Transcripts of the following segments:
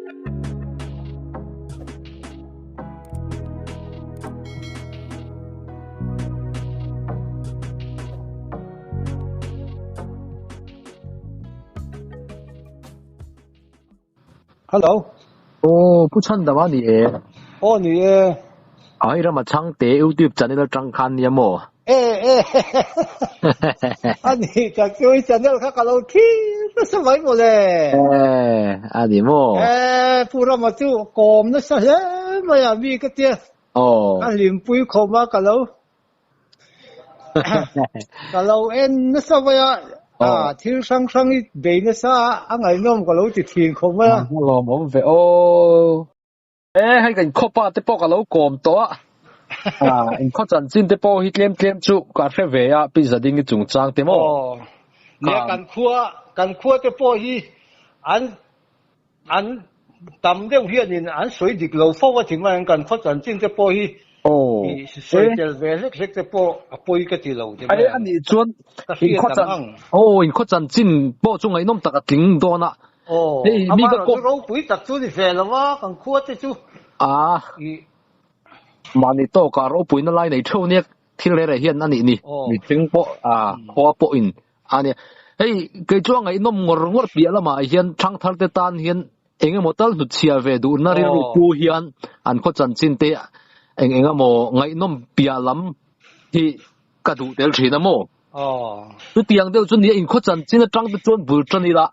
Hello. Aw, Pu Chhandama ni e. Aw ni e. Ai rama chhangte YouTube channel atang khan nia maw? E e. Ani ka chu i channel kha ka lo thlir nasa mai maw le. E, ani maw? E, Pu Rama chu kawm nasa hle mai a mi ka tia. Aw. Ka hlimpui khawm a ka lo Ka lo en nasa mai a, a thil hrang hrang i bei nasa a, a ngaihnawm ka lo ti thin khawp mai a. A lawmawm ve aw. E hei kan khawpa te pawh ka lo kawm tawh a, a inkhaw chanchin te pawh hi tlem tlem chu ka hre ve a, Pi Zadingi chungchang te maw? Aw, nia kan khua kan khua te pawh hi an An tam deuh hianin an sawi dik lo fo a ti mai ang, kan khaw chanchin te pawh hi sawi tel ve hlek hlek te pawh a pawi ka ti lo ti mai ang. Anih chuan inkhaw chanchin pawh chu ngaihnawm tak a tling dawn a. Aw, amaherawhchu ropui tak chu ni ve lo a, kan khua te chu. A, mahni tawkah ropuina lai nei theuh nia thil reh reh hian a nih ni, mihring pawh khua pawhin A nia. Hei, kei chu a ngaihnawm ngawr ngawr piah lamah hian thangthar te tan hian eng emaw tal hnutchhia ve duhna rilru pu hian an khaw chanchin te eng eng emaw ngaihnawm piah lam hi ka duh tel thin a maw? Chutiang deuh chu nia inkhaw chanchin atang te chuan bul tan ila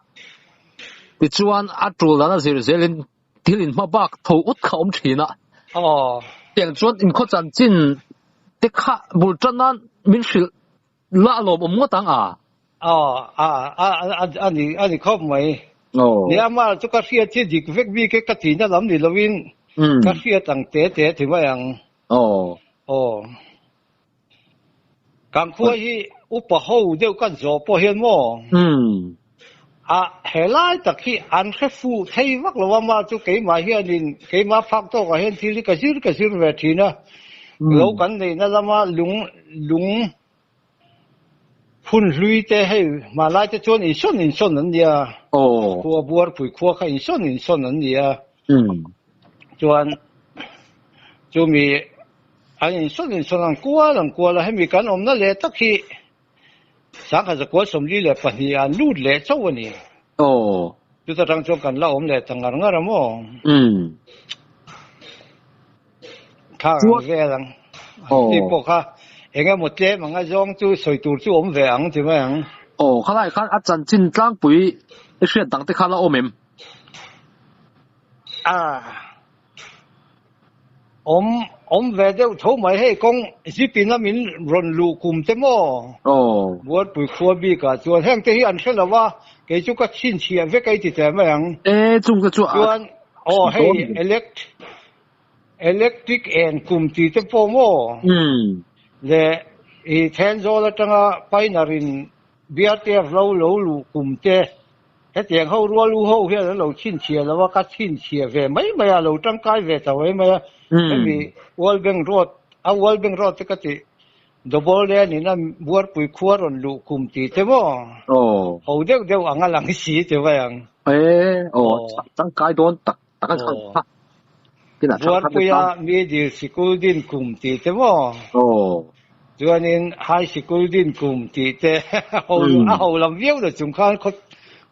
tichuan a tul dan a zir zelin thil inhma bak tho ut kha awm thin a. Tiang chuan inkhaw chanchin te kha bul tan nan min hrilh La lawm awm ngawt ang a. Aw, a, a, a, a ni, a ni khawp mai. Aw. Ni ama chu ka hriat hi dik vek bik e ka tihna lam ni lovin ka hriat ang te te ti mai ang. Aw. Aw. Kan khua hi upa ho deuh kan zawh pawh hian maw? A, helai tak hi an hre fuh thei vak lo a, mah chu keimah hianin keimah phak tawkah hian thil hi ka zir ka zir ve thin a, lo kan neihna lama lung lung phun hlui te hei hmanlai te chuan insawn insawn an nia, khua buarpui khua kha insawn insawn an nia, chuan chumi an insawn insawn an kual an kual a, hemi kan awmna leh tak hi. Sangha zakual 42 an lut leh chauh a ni. Aw. Chuta tang chuan kan la awm leh ta ngar ngar a maw? Umm. Thla ang vel ang. Aw. Tih pawh kha eng emaw tlem anga zawng chu sawi tur chu awm ve ang ti mai ang. Aw, khalai khan a chanchin tlangpui i hriat dang te kha la awm em? Ah. Awm awm ve deuh tho mai hei kawng zip in a min rawn luh kum te maw? Aw. Buarpui khua bik ah chuan heng te hi an hre lo a, kei chu ka chhinchhiah vek a i ti teh mai ang. E chung te chu a Chuan aw hei elect electric en kum tih te pawh maw? Umm. Leh i Thenzawl atanga Pioneer in BRTF lo lo luh kum te Hetiang ho rual u ho hian an lo chhinchhiah lo a, ka chhinchhiah ve mai mai a, lo tangkai ve ta mai mai a. Hemi World Bank Road, a World Bank Road te ka tih Double Lane in a Buarpui khua rawn luh kum tih te maw? Ho deuh deuh ang a lang si ti mai ang. E, aw, tangkai dawn tak tak a chhan kha. Buarpuia Middle Sikul din kum tih te maw? Chuanin High Sikul din kum tih te a ho lam viau lo chung khan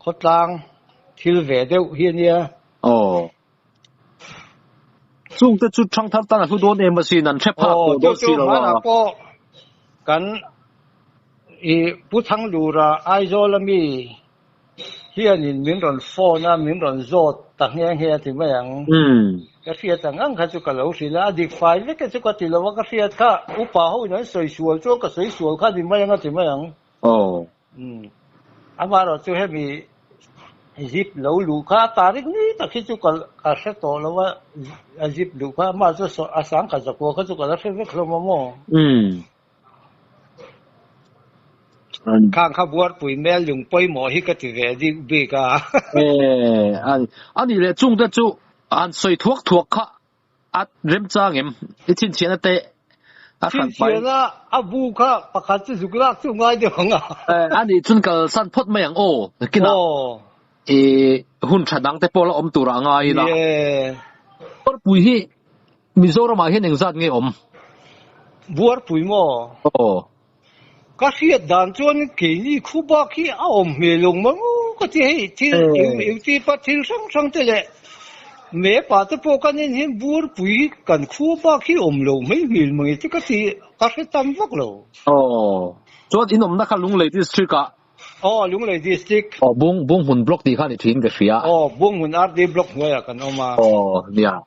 khawtlang thil ve deuh hi a nia. Aw. Chung te chu thangthar tan a hlu dawn em asin an hre phak pawh dawn si lo a. Aw, chu chu hmanah pawh kan i Pu Thanglura Aizawl ami Hianin min rawn phone a, min rawn zawt ta nghe nghe a ti mai ang. Ka hriat ang ang kha chu ka lo hrilh a, a dik fai vek e chu ka ti lo a, ka hriat kha upa ho in an sawi sual chuan ka sawi sual kha a ni mai ang a ti mai ang. Amaherawh chu hemi zip lo luh kha a tarik ni tak hi chu ka ka hre tawh lo a, a zip luh kha amah chu a sangkhat zakua kha chu ka la hre vek hlawm a maw. Khang kha buarpui mel lung pawimawh hi ka ti ve dik bik a. E, a nih leh chungte chu an sawi thuak thuak kha a remchang em? I chhinchhiahna te a hran pai. Chhinchhiahna a bu kha pakhat chu zuk lak chu ngai deuh ang a. E, a nih chun kalsan phawt mai ang aw, nakinah. Aw. I hun tha dang te pawh la awm turah a ngai ila. Ni e. Buarpui hi Mizoramah hian engzat nge awm? Buarpui maw? Aw. Ka hriat dan chuan keini khu bak hi a awm hmel lo maw ka ti hei thil engti pa thil hrang hrang te leh map ah te pawh kan en hian Buarpui hi kan khu bak hi awm lo mai hmel mai te ka ti ka hre tam vak lo. Aw. Chuan in awmna kha Lunglei district ah Aw, Lunglei District. Aw, Bung, Bunghmun Block tih kha ni thin ka hria. Aw, Bunghmun RD Block hnuaiah kan awm a. Aw, nia.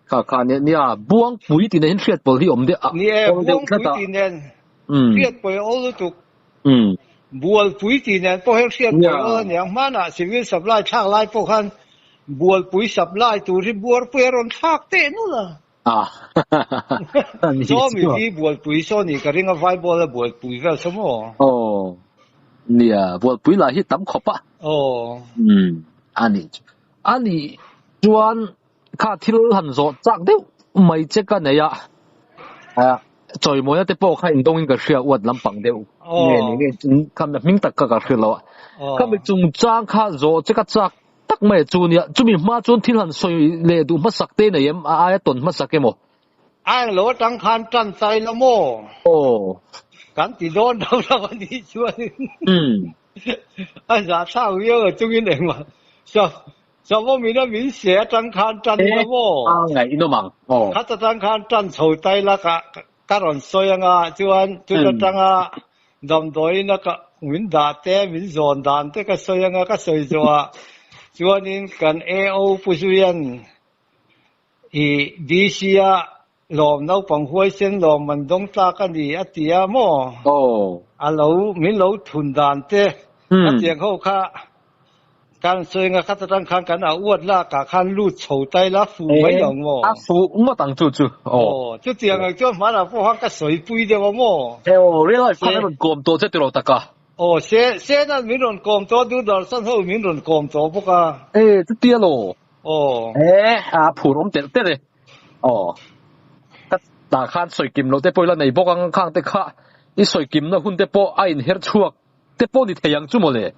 Kha kha nia, nia, Buangpui tih nen hian hriatpawl hi awm deuh a, Ni e, awl deuh tlat Buangpui a. tih nen Umm. hriatpawi a awl lutuk. Umm. Bualpui tih nen pawh hian hriatpawi Nia. a awl a niang. Hmanah Civil Supply thlak lai pawh khan Bualpui Supply tur hi Buarpui a rawn thlak teh nawlh a. A ni Saw mi chuan. hi bualpui saw ni ka ring a Vaibawl a bualpui vel saw maw? Aw nia bualpui lah hi tam khawp a. Aw. Umm a ni chu. A nih chuan kha thil han zawh chak deuh mai che ka nei a, chawimawina te pawh kha indawngin ka hria uat lampang deuh nge ni nge kha hming tak kha ka hria lo a. Kha mi chungchang kha zawh che ka chak Tak mai chu nia, chumi hma chuan thil han sawi leh duh hmasak te nei em? A aia tawn hmasak emaw? A englo atang khan tan chai la maw? Aw. Kan ti dawn lo lo a nih chuanin a zahthlak viau a chungin engmah Savawmin a min se atang khan tan ila maw? A ngaihnawm ang. Aw. Khat atang khan tan chho tai la ka ka rawn sawi anga chuan chuta tanga Damdawiin a ka min dah te, min zawn dan te ka sawi anga ka sawi zawh ah chuanin kan AO Pu Zuian i DC a lawm naupang huaisen lawm man dawng tlak a ni a ti a maw? Aw. A lo min lo thun dan te a tiang ho kha Kan sawi nga khat atang khan kan a uat lak ah khan lut chho tai la fu mai lo maw? A fu ngawt ang chu chu. Aw. Aw, chutiang ang chuan hmanah pawh khan ka sawi pui deuh a maw? Aw, real life khan a rawn kawm tawh che tiraw taka? Aw, se Senan min rawn kawm tawh, Doordarshan ho min rawn kawm tawh bawk a. E, chutia law? Aw. E, a phur awm telh telh e. Aw. Ka tah khan sawi kim loh te pawh ila nei bawk ang khang te kha i sawi kimna hun te pawh a inher chhuak Te pawh ni thei ang chu mawle.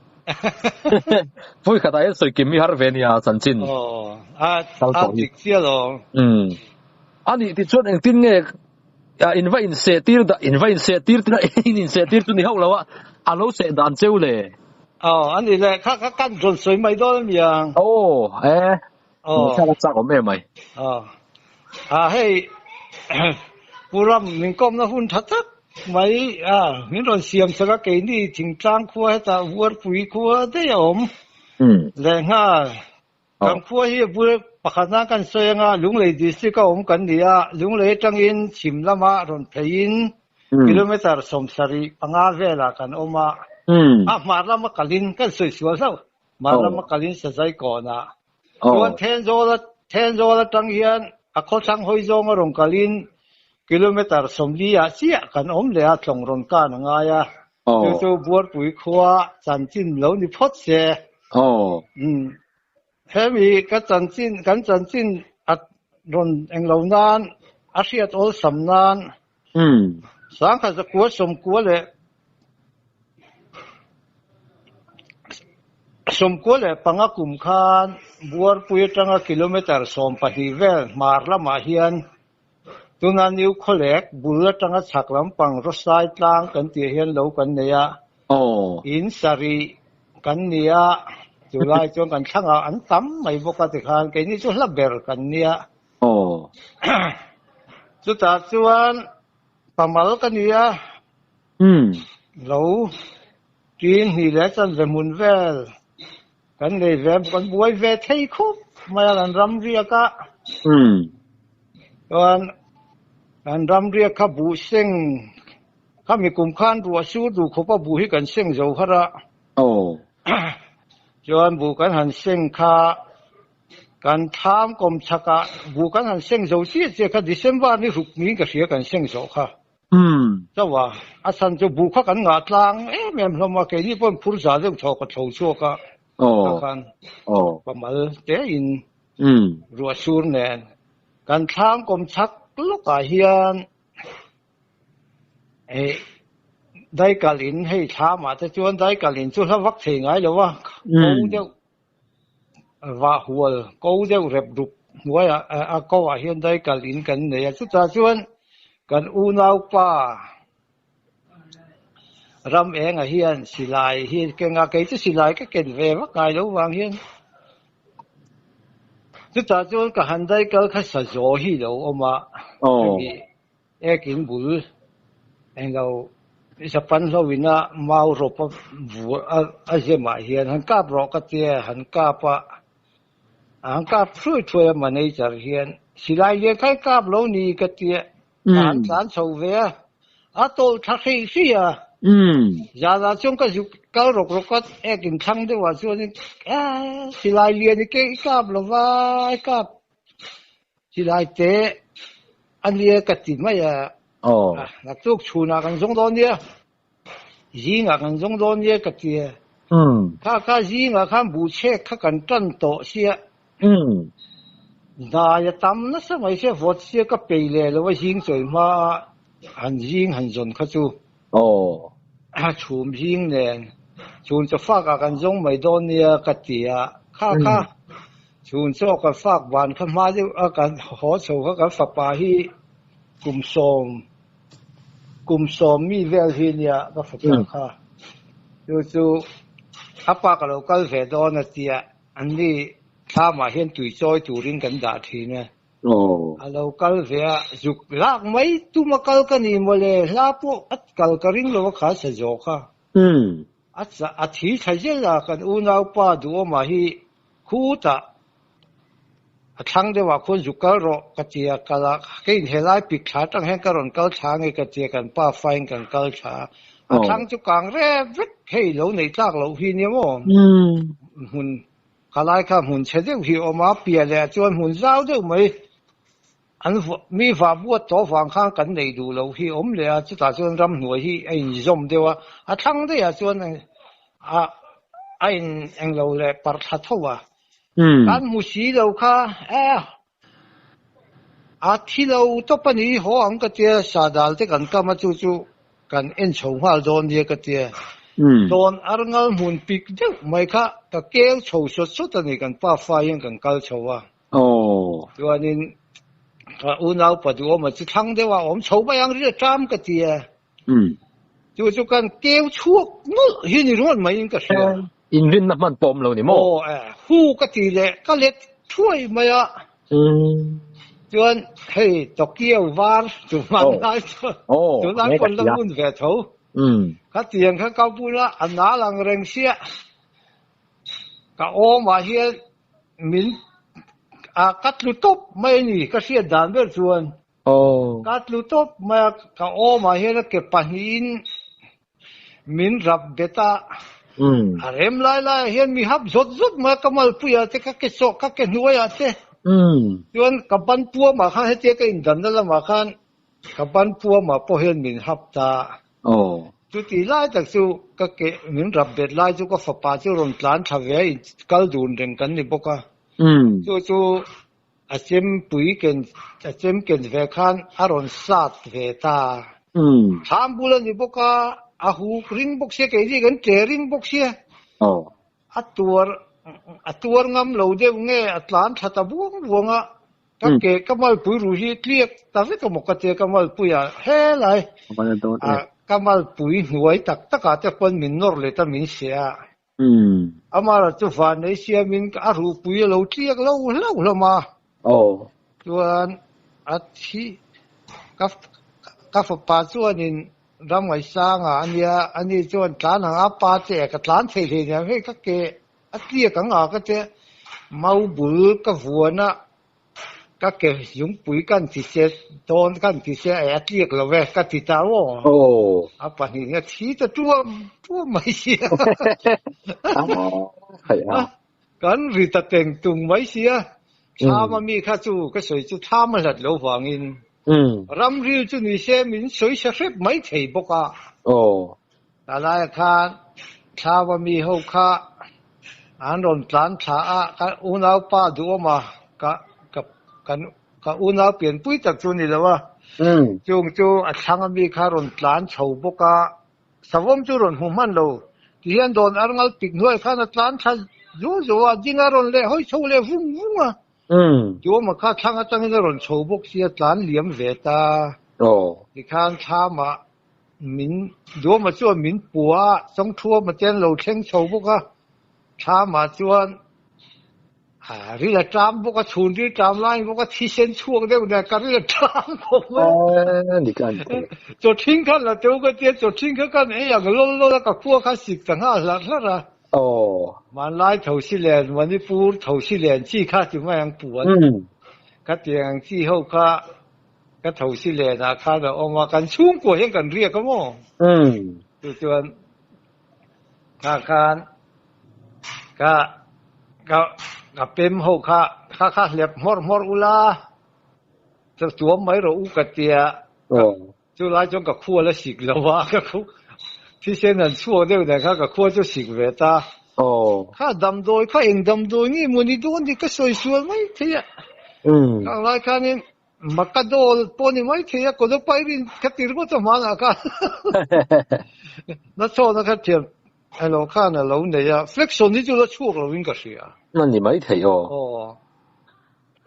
Vawi khatah hian sawi kim hi har ve nia chanchin. Aw, a a dik chiah lo. Umm. A nih ti chuan engtin nge in va in seh tir dah in va in seh tir tina in in seh tir chu ni hauh lo a, a lo seh dan cheu le. Aw, a nih le kha kha kan rawn sawi mai dawn a nia. Aw, e. Aw. Thla ka chak awm em mai. Aw. A hei Pu Ram min kawmna hun tha tak mai a min rawn siam sak a keini thingtlang khua hetah Vuarpui khua daih a awm leh nghal. Kan khua hi a bul pakhat nan kan sawi anga Lunglei district a awm kan ni a, Lunglei atangin chhim lama rawn pheiin kilometre 75 velah kan awm a, a hmar lama kalin kan sawi sual hlauh. Hmar lama kalin Sazai kawnah chuan Thenzawl Thenzawl atang hian a khawthlang hawi zawnga rawn kalin kilometre 40 ah chiah kan awm leh a, tlawng rawn kan a ngai a, chu chu Buarpui khua chanchin lo ni phawt se. Hemi ka chanchin kan chanchin a rawn englo nan a hriat awlsam nan Sangkhat zakua sawmkua leh 95 kum khan Buarpui atanga kilometre 12 vel hmar lamah hian tuna New Khawlek bul atanga chhak lampang Rawsai tlang kan tih hian lo kan nei a, in sarih kan ni a, chulai chuan kan thlangah an tam mai bawk a tikhan keini chu hla ber kan nia. Chutah chuan pamal ka ni a. Lo tin hnih leh chanve hmun vel kan nei ve kan buai ve thei khup mai a kan ram riak a. Chuan kan ram riak kha buh seng khami kum khan ruah sur duh khawp a buh hi kan seng zo har a. Chuan buh kan han seng kha Kan thlam kawm chhakah buh kan han seng zo chiah chiah kha December ni ruk niin ka hria kan seng zawh kha. Chauh a, a chhan chu buh kha kan ngah tlang em em hlawm a, keini pawhin phur za deuh thaw ka tho chhuak a, kha khan pamal tein ruah sur nen kan thlam kawm chhak lawkah hian eh daikal in hei thlamah te chuan daikal in chu hla vak thei ngai lo a, ko deuh. Vah hual ko deuh rep rup hnuaiah a ko ah hian daikal in kan nei a, chutah chuan kan unaupa ram engah hian silai hi keng a, kei chu silai ka ken ve vak ngai lo vang hian chutah chuan ka han daikal kha sa zaw hi lo awm a, hemi Ekin bul englo Japan hlo ina mau rawp a vuah a zemah hian han kap rawh ka tia han kap a, han kap thuai thuai a manager hian silai lian kha i kap lo ni ka tia ka han tlan chho ve a, a tawlh tha hrih hrih a, zanah chuan ka zuk kal rawk rawk a ekin thlang deuhah chuanin silai lian i ke i kap lova i kap Silai te a nia ka ti mai a, naktuk chhunah kan zawng dawn nia, zingah kan zawng dawn nia ka ti a. Kha kha zingah khan buhchhek kha kan tan tawh sia, hnai a tam nasa mai sia, vawt sia ka pei leh lo a zing chawi hma a han zing han zawn kha chu. Chhum zing nen chhun chawfak ah kan zawng mai dawn nia ka ti a, kha kha Chhun chaw kan fak van kha hma deuh a kan haw chho kha kan fapa hi kum sawm kum sawm mi vel hi nia ka fapa kha chu chu a pa ka lo kal ve dawn a tia an ni thlamah hian tui chawi turin kan dah thin a a lo kal ve a zuk lak mai tuma kal ka ni mawle hla pawh a kal ka ring lo a kha sa zawh kha a a thi thla zel a kan unaupa duhawma hi Khutah a thlang deuhah khuan zuk kal rawh ka ti a, kal a, ka inhelai pik thla atang hian ka rawn kal thla nge ka ti a, kan pa fain kan kal thla a, a thlang chu kang rep vek hei lo neih tlak loh hi nia maw? Hmun khalai kha hmun chhe deuh hi a awm a, piah leh ah chuan hmun zau deuh mai an mi vah buat tawh vang khan kan neih duh loh hi a awm leh a, chutah chuan ramhnuai hi a inzawm deuh a, a thlang daih ah chuan a a in englo leh parh thla tho a, kan hmu si lo kha e a thi lo tawp a ni haw ang ka tia sadal te kan kam a chu chu kan en chho nghal dawn nia ka tia dawn arngal hmun pik deuh mai kha ka keu chho sawt sawt a ni kan pa fa hian kan kal chho a chuanin ka unaupa duhawma chu thlang deuh a awm chho mai ang ri a ṭam ka tia. Chu chu kan keu chhuak nawlh hi ni ringawt maiin ka hria. Inrinna hman pawh awm lo ni maw? Aw e, hu ka ti leh ka let thuai mai a. Chuan hei Tokyo var chu hman lai chuan tunlai pawn la ngun ve tho. Khatiang kha ka bula a nal ang reng sia ka awmah hian min a ka tlu tawp mai a ni ka hriat dan ber chuan. Ka tlu tawp mai a, ka awmah hian a ke pahnihin min rap bet a, a rem lai laiah hian mi hap zawt zawt mai a, ka malpuiah te, ka ke chawh, ka ke hnuaiah te, chuan ka ban puamah khan hetia ka indanna lamah khan ka ban puamah pawh hian min hap ta. Chuti lai tak chu ka ke min rap bet lai chu ka fapa chu rawn tlan thla ve a, kal dun reng kan ni bawk a, chu chu A chempui ken a chem ken ve khan a rawn sat ve ta. Thlam bul a ni bawk a, a huk ring bawk sia, keini kan tle ring bawk sia. A tuar a tuar ngam lo deuh nge a tlan tha ta buang buang a, ka ke ka malpui ruh hi tliak ta vek a maw ka tia ka malpui ah helai a ka malpui hnuai tak tak ah te pawn min nawr leh ta min seh a. Amara chu van nei siamin a ruhpui a lo tliak lo hlauh hlawm a. Chuan a thi ka ka fapa chuanin ram ngaihsanga a nia, ani chuan tlan ang a pa che ka tlan thei hlei nia hei ka ke a tliak ang a ka tia mau bul ka vuan a. Ka ke zungpui kan ti che dawn kan ti che e a tliak lo e ka ti ta aw. A pahnih nia thi ta tuam tuam mai sia. Kan ri ta teng tung mai sia. Thlam a mi kha chu ka sawi chu thlam a hlat lo vangin ramril chu ni se min sawi sa hrep mai thei bawk a. Ta laia khan thlam a mi ho kha an rawn tlan thla a, ka unaupa duhawma ka ka kan ka unau pianpui tak chu ni lo a, chung chu a thlang a mi kha rawn tlan chho bawk a, savawm chu rawn hmu hman lo, tihian dawn arngal pik hnuai khan a tlan thla. Zo zo a ding a rawn leh hawi chho leh vung vung a. Tuama kha thlang atangin a rawn chho bawk sia tlan liam ve ta. Tikhan thlamah min Duama chuan min pua a, Chawngthuama te an lo thleng chho bawk a. Thlamah chuan a ril a ṭam bawk a, chhun ril ṭam laiin bawk a, thisen chhuak deuh nen ka ril a ṭam khawp mai a. Chaw ṭhing khan la teu ka tia, chaw ṭhing kha kan ei ang lawl lawl a, ka khua kha sik ta nghal hlarh hlarh a. Hmanlai thosi len, Manipur thosi len chi kha ti mai ang puan. Khatiang ang chi ho kha ka thosi lenah khan a awm a, kan chhungkua hian kan riak a maw? Chu chuan kha khan ka ka ka pem ho kha kha kha hlep hmawrh hmawrh ula chu tuam mai rawh u ka tia chu lai chuan ka khua la sik lo a ka khu thisen an chhuak deuh nen kha ka khua chu sik ve ta kha damdawi kha eng damdawi nge maw ni dawn ni ka sawi sual mai thei a khang lai khanin Makadol pawh ni mai thei a, Kawlawpairin kha ti ringawt a hmanah khan nachhawna kha thiam elo khan a lo nei a, Flexion hi chu la chhuak lovin ka hria. A ni mai thei aw. Aw.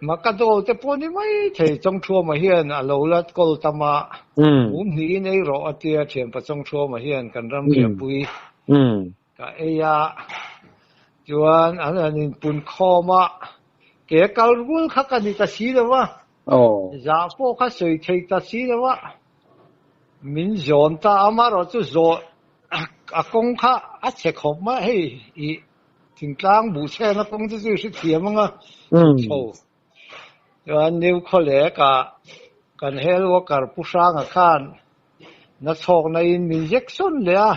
Makadol te pawh ni mai thei Chawngthuama hian a lo la kawl tam a, um hnihin ei rawh a tia thianpa Chawngthuama hian kan ram riahpui ka ei a, chuan an han inpun khawm a, ke kal rul kha ka ni ta si lo va, zah pawh kha sawi thei ta si lo va, min zawn ta a, amaherawhchu zawh a kawng kha a chhe khawp mai a, hei ih thingtlang buhchhena kawng te chu i hrethiam ang a, chho chuan New Khawlek ah kan health worker Pu Hranga khan Na chhawkna in min zek sawn leh a,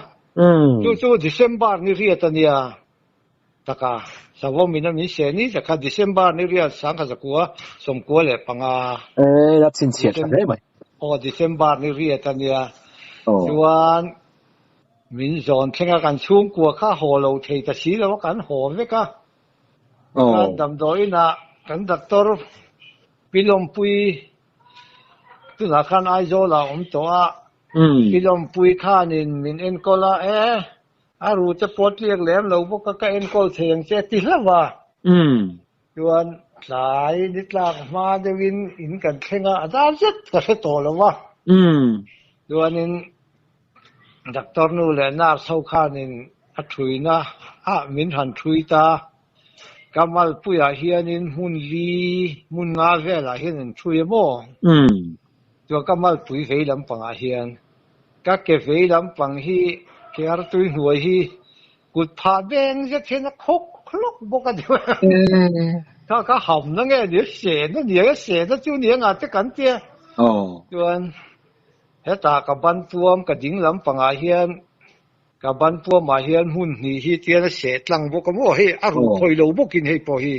chu chu December ni riat a nia. Taka, Savawm in a min seh ni tak kha December ni riat 1995. E, a chhinchhiah tha hle mai. Aw, December ni riat a nia. Chuan min zawn thleng a, kan chhungkua kha haw lo thei ta si lo a, kan haw vek a. Tikhan damdawiinah kan doctor Pi Lawmpuii Tunah khan Aizawl ah awm tawh a, i lawmpui khanin min enkawl a, e, a ru te pawh tliak lem lo bawk a, ka enkawl thei ang che a ti hlauh a. Chuan tlai ni tlak hma deuhin in kan thleng a, a dar zet ka hre tawh lo a. Chuanin doctor nu leh nurse ho khanin a thuina ah min han thui ta. Ka malpuiah hianin hmun li, hmun nga velah hian an thui a maw? Chuan ka malpui vei lampangah hian ka ke vei lampang hi ke artui hnuai hi kut phah beng zet hian a khawk hlawk bawk a ni. Kha ka hamna nge ni a sehna ni a sehna chu ni anga te kan tia. Chuan hetah ka ban tuam ka ding lampangah hian Ka ban puamah hian hmun hnih hi tian a seh tlang bawk a maw hei a ruh khawi lo bawkin hei pawh hi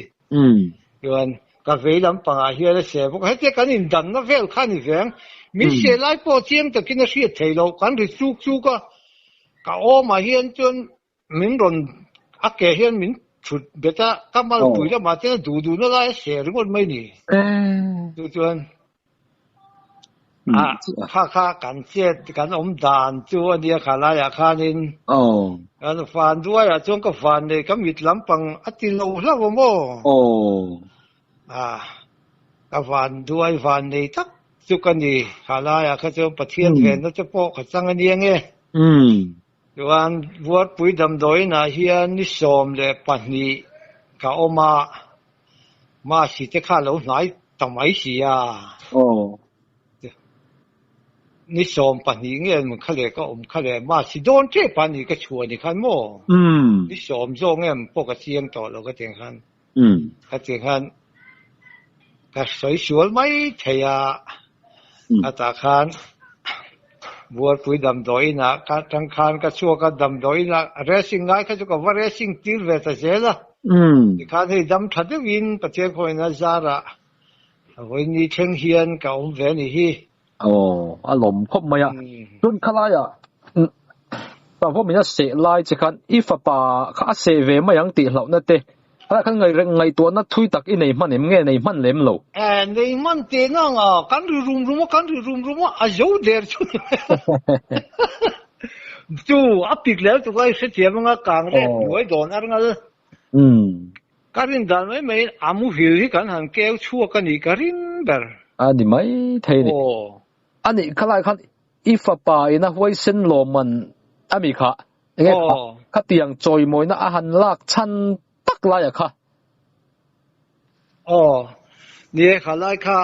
chuan ka vei lampangah hian a seh bawk a hetia kan indanna vel kha a ni ve ang min seh lai pawh chiang takin a hriat theih loh kan ri chuk chuk a ka awmah hian chuan min rawn a ke hian min thut bet a ka malpui lamah chuan a duh duhna lai a seh ringawt mai ni chu chuan A kha kha kan chet kan awm dan chu a nia kha laiah khanin kan van duaiah chuan ka van nei ka mit lampang a ti lo hlauh a maw? A ka van duai van nei tak chu ka ni kha laiah kha chuan Pathian venna te pawh ka chang a nia nge. Chuan Buarpui damdawiinah hian ni 12 ka awm a. Masi te kha lo hnai ta mai si a. Aw. Ni 12 nge mun kha leh ka awm kha leh Masi dawn tep a ni ka chhuah ni khan maw? Ni 10 zawk nge pawh ka chiang tawh lo ka tiang khan. Ka tiang khan ka sawi sual mai thei a. A tah khan Buarpui damdawiinah ka tang khan ka chhuak a, damdawiinah racing ngai kha chu ka va racing tir ve ta zel a. Tikhan hei dam tha deuhin Pathian khawiin a zarah vawiin thleng hian ka awm ve a ni hi. Aw, a lawm khawp mai a. Tun khalaiah Savawmin a seh lai che khan i fapa kha a seh ve mai ang tih hlauhna te Helai khan ngaihtuahna thui tak i nei hman em nge nei hman lem lo? Eh, nei hman teh nang a, kan ri rum rum a, kan ri rum rum a, a zo der chu ni mai a. Chu, a pik lel tuk lai hrethiam anga kang rek hnuai dawn ar ngal. Um. Ka rin dan mai mai in a muhil hi kan han keu chhuak a nih ka ring ber. A ni mai thei a ni. Aw. A nih khalai khan i fapa in a huaisen lawmman a mi kha enge kha khatiang chawimawina a han lak chhan tak laia kha. Aw, ni e khalai kha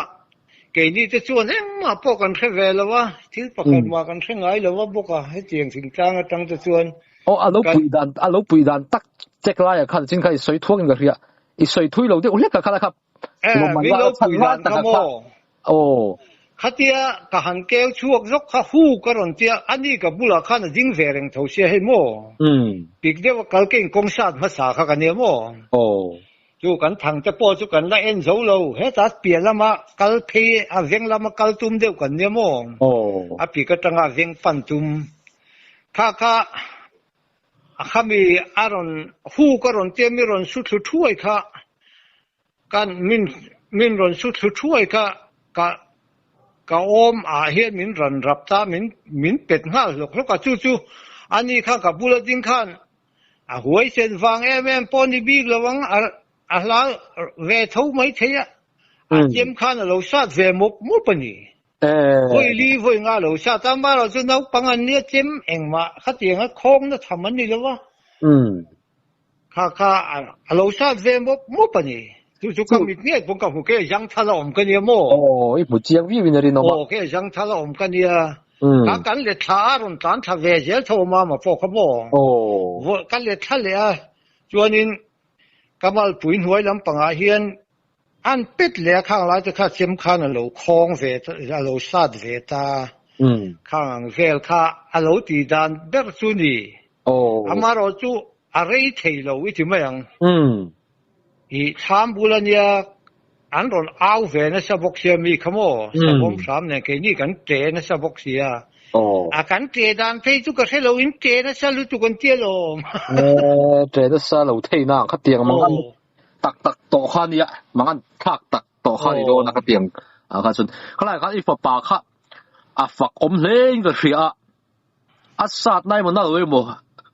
keini te chuan engmah pawh kan hre ve lo a, thil pakhat mah kan hre ngai lo a bawk a, hetiang thingtlang atang te chuan Aw, a lo puih dan, a lo puih dan tak check laia khan chin kha i sawi thuak in ka hria, i sawi thui lo deuh hlek a khalai kha lawmman lak a chhan lai tak a kha. Aw. Khatia ka han keu chhuak zawk kha hu ka rawn tia, ani ka bulah khan a ding ve reng tho sia hei maw? Pik deuh a kal keng kawng sat hmasa kha ka nia maw? Aw. Chu kan thang te pawh chu kan la en zo lo, heta piah lama kal phei a veng lama kal tum deuh kan nia maw? Aw. A pik atanga veng pan tum kha kha a khami a rawn hu ka rawn tia mi rawn su thlu thuai kha. Kan min min rawn su thlu thuai kha ka ka awm ah hian min rawn rap ta min min pet nghal hlawk hlawk a chu chu ani khan ka bula ding khan a huai sen vang em em pawh ni bik lo ang a a hla ve tho mai thei a a chem khan a lo sat ve mawp mawp a ni. Vawi li vawi nga lo sat a amaherawh chu naupang an nia chem engmah khatiang a khawng na tham an ni lo a. Kha kha a lo sat ve mawp mawp a ni. Chu chu ka mit ngei pawh ka hmu ke Zangthala awm ka nia maw? Aw, i hmu chiang viau in a rinawm a. Aw, ke Zangthala awm ka nia. Kha kan let thla a rawn tlan thla ve zel tho a mama pawh kha maw? Aw. Ka let thla leh a, chuanin ka malpui hnuai lampangah hian an pet leh a, khang lai te kha chem khan a lo khawng ve a lo sat ve ta. Khang ang vel kha a lo tih dan ber chu ni. Aw. Amaherawh chu a rei thei lo i ti mai ang. I thlam bul a nia an rawn au ve nasa bawk sia mi kha maw savawm hram nen keini kan tle nasa bawk sia. A kan tle dan phei chu ka hre lo in tle nasa lutuk an tia lawm. Tle nasa lo thei na ang khatiang mangan tak tak tawh kha nia mangan thlak tak tawh kha ni dawn a khatiang ah kha chuan khalai khan i fapa kha a fak awm hle in ka hria a. A sat nai maw nal emaw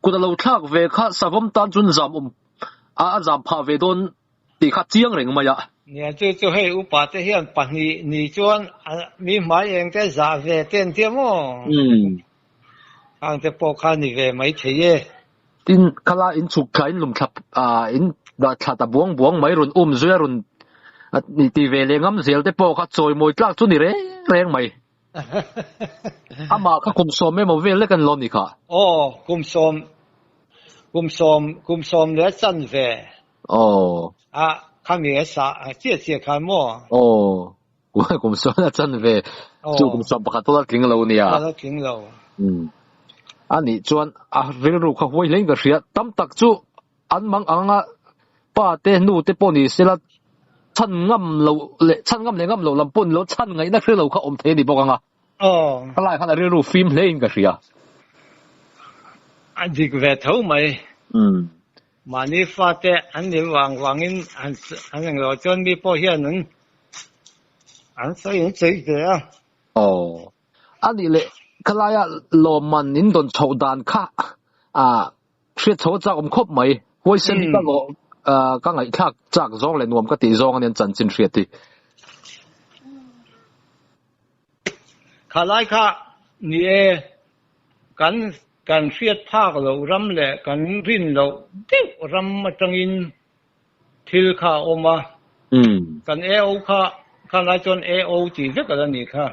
kut a lo thlak ve kha savawm tan chuan zam awm a a zam phah ve dawn tih kha chiang reng mai a. Nia chu chu hei upa te hian pahnih ni chuan mi hmai eng te zah ve te an tia maw? Khang te pawh kha ni ve mai thei e. Tin khala in chhuk thla in lum thlap in dah thla ta buang buang mai rawn um zui a rawn ti ve leh ngam zel te pawh kha chawimawi tlak chu ni reng reng mai. Amah kha kum sawm emaw vel lek an lawm ni kha? Aw, kum sawm, kum sawm, kum sawm leh chan ve. Aw. A, khami a sa chiah chiah khan maw? Aw, kum sawm leh chan ve. Aw. Chu kum sawm pakhat pawh la tling lo nia. A la tling lo. Umm. A nih chuan a rilru kha huai hlein ka hria. Tam tak chu An mang ang a, pa te nu te pawh ni sela chhan ngam lo leh chhan ngam leh ngam lo lam pawh ni lo chhan ngaihna hre lo kha awm thei a ni bawk ang a. Aw. Ka lai khan a rilru fim hle in ka hria. A dik ve tho mai. Umm. Mahni fate an ni vang vangin an an englo chuan mi pawh hian an an sawi an sawi ve a. Aw. A nih leh ka laia lawmman in dawn chhoh dan kha ah Hriat chho a chak awm khawp mai. Huaisen hi ka lawh ka ngaihthlak chak zawng leh nuam ka tih zawng a nia chanchin hriat hi. Kha lai kha ni e, kan kan hriat phak loh ram leh kan rin loh deuh ram atangin thil kha a awm a. Kan AO kha, kha lai chuan AO tih vek a la nih kha.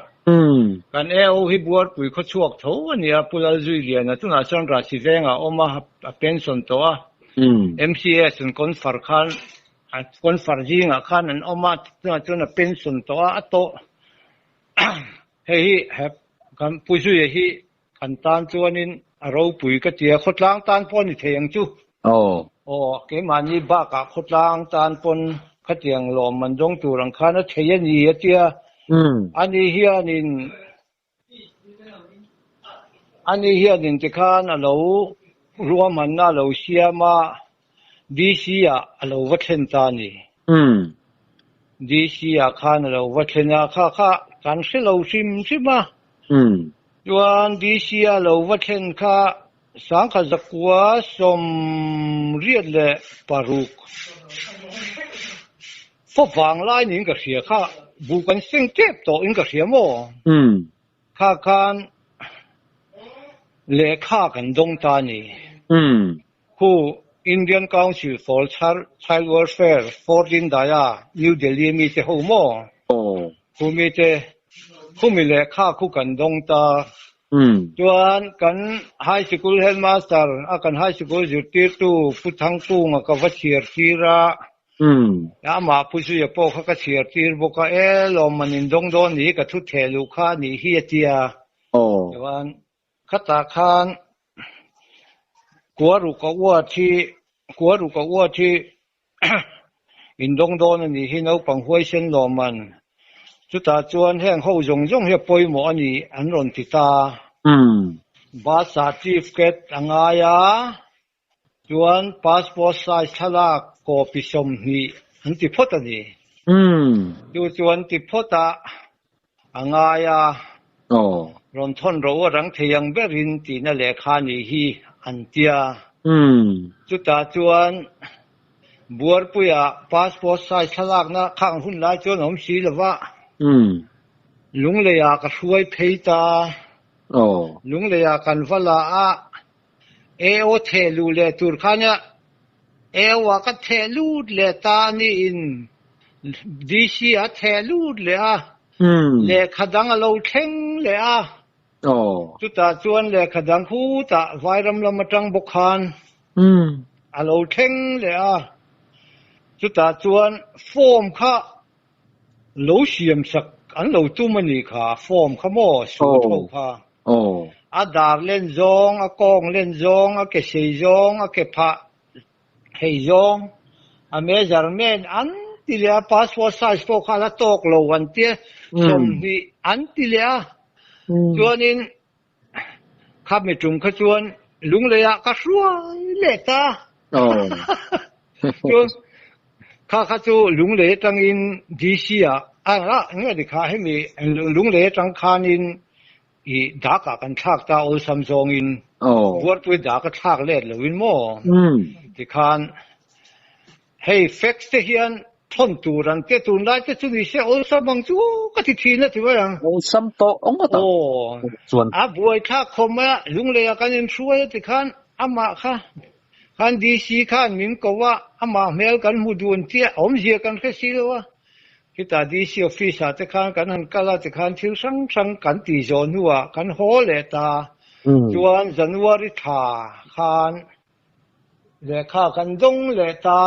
Kan AO hi Buarpui khawchhuak tho a nia, Pu Lalzuiliana tunah chuan Rahsi vengah a awm a, a pension tawh a. MCS an confer khan, a confer zingah khan an awm a, tunah chuan a pension tawh a, a tawh. Hei hi he kan Pu Zuia hi Kan tan chuanin a ropui ka ti a, khawtlang tan pawh a ni thei ang chu. Aw. Aw, keimahni bakah khawtlang tan pawn khatiang lawmman dawng tur ang khan a thei a ni a tia. Ani hianin ani hianin tikhan a lo ruahmanna a lo siam a, DC ah a lo va thlen ta a ni. DC ah khan a lo va thlen a, kha kha kan hre lo hrim hrim a. Chuan DC a lo va thlen kha 1986 favang lai niin ka hria kha buh kan seng tep tawh in ka hria maw? Kha khan lehkha kan dawng ta a ni. Khu Indian Council for Child Welfare, Fort Indaya, New Delhi mi te ho maw? Khu mi te khumi lehkha khu kan dawng ta. Chuan kan High Sikul Headmaster a kan High Sikul zirtirtu Pu Thangkunga ka va chhiar tir a. Amah Pu Zuia pawh kha ka chhiar tir bawk a, E lawmman in dawng dawn ni ka thu theh luh kha a nih hi a ti a. Chuan khatah khan Kuaruk a uat hi Kuaruk a uat hi in dawng dawn a nih hi naupang huaisen lawmman. Chutah chuan heng ho zawng zawng hi a pawimawh a ni an rawn ti ta. Birth certificate a ngai a, chuan passport size thlalak copy 20 an ti phawt a ni. Chu chu an ti phawt a, a ngai a, rawn thawn ro a rang thei ang berin tihna lehkha nih hi an tia. Chutah chuan Buarpuia passport size thlalakna khang hun lai chuan a awm si lo va, Lungleiah ka hruai phei ta. Lungleiah kan va la a, AO theh luh leh tur khan AO ah ka theh lut leh ta a niin DC ah a theh lut leh a, lehkha dang a lo thleng leh a, chutah chuan lehkha dang khutah Vairam lam atang bawk khan a lo thleng leh a, chutah chuan form kha lo siam sak an lo tum a nih kha, form kha maw suit ho kha. A dar len zawng, a kawng len zawng, a ke sei zawng, a ke phah thei zawng, a measurement an ti leh a, passport size pawh kha a la tawk lo an tia, 20 an ti leh a, chuanin kha mi tum kha chuan Lungleiah ka hruai leh ta. Chuan kha kha chu Lunglei atangin DC ah a nge ni kha hemi Lunglei atang khanin i dak ah kan thlak ta awlsam zawngin Buarpui dak a thlak let loin maw tikhan Hei fax te hian thawn tur an tia tunlai te chu ni se awlsam ang chu ka ti thin a ti mai ang. Awlsam tawh ngawt ang. Aw Chuan. A buaithlak khawm mai a, Lunglei ah kan inhruai a ti khan amah kha khan DC khan min ko a, amah hmel kan hmu dun chiah awmzia kan hre si lo a. Khitah DC office ah te khan kan han kal a ti khan thil hrang hrang kan ti zawh hnuah kan haw leh ta. Chuan January thla khan Lehkha kan dawng leh ta.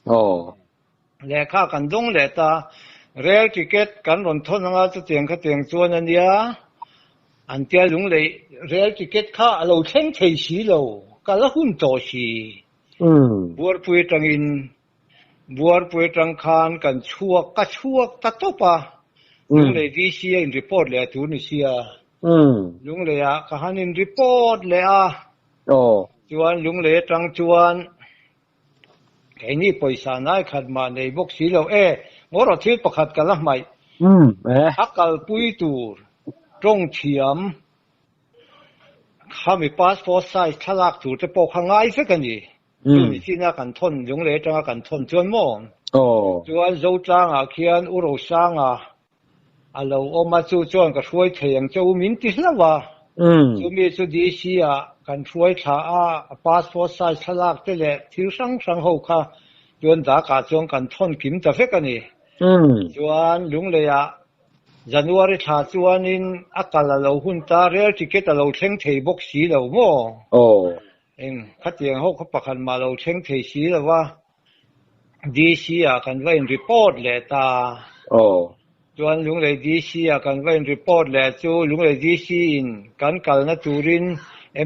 Aw. Lehkha kan dawng leh ta. Rail ticket kan rawn thawn anga chutiang khatiang chuan a nia. An tia lunglei rail ticket kha a lo thleng thei si lo. Kal a hun tawh si. Buarpui atangin Buarpui atang khan kan chhuak ka chhuak ta tawp a. Lunglei DC a in report leh a tur ni sia. Lunglei ah ka han in report leh a. Aw. Chuan Lunglei atang chuan keini pawisa nai khat mah nei bawk si lo e, ngaw thil pakhat ka la hmaih. Umm e. A kalpui tur tawng thiam khami passport size thlalak tur te pawh kha ngai vek a ni. Chu ni chin a kan thawn Lunglei atanga kan thawn chuan maw? Aw. Chuan Zotlangah khian U Rosanga A lo awm a, chu chuan ka hruai thei ang che u min ti hlauh a. Chumi chu DC ah kan hruai thla a, a passport size thlalak te leh thil hrang hrang ho kha chuan dakah chuan kan thawn kim ta vek a ni. Chuan Lunglei ah January thla chuanin a kal a lo hun ta, rail ticket a lo thleng thei bawk si lo maw? Eng khatiang ho kha pakhat mah lo thleng thei si lo va. DC ah kan va in report leh ta. Aw. Chuan Lunglei DC ah kan va in report leh chu Lunglei DC in kan kalna turin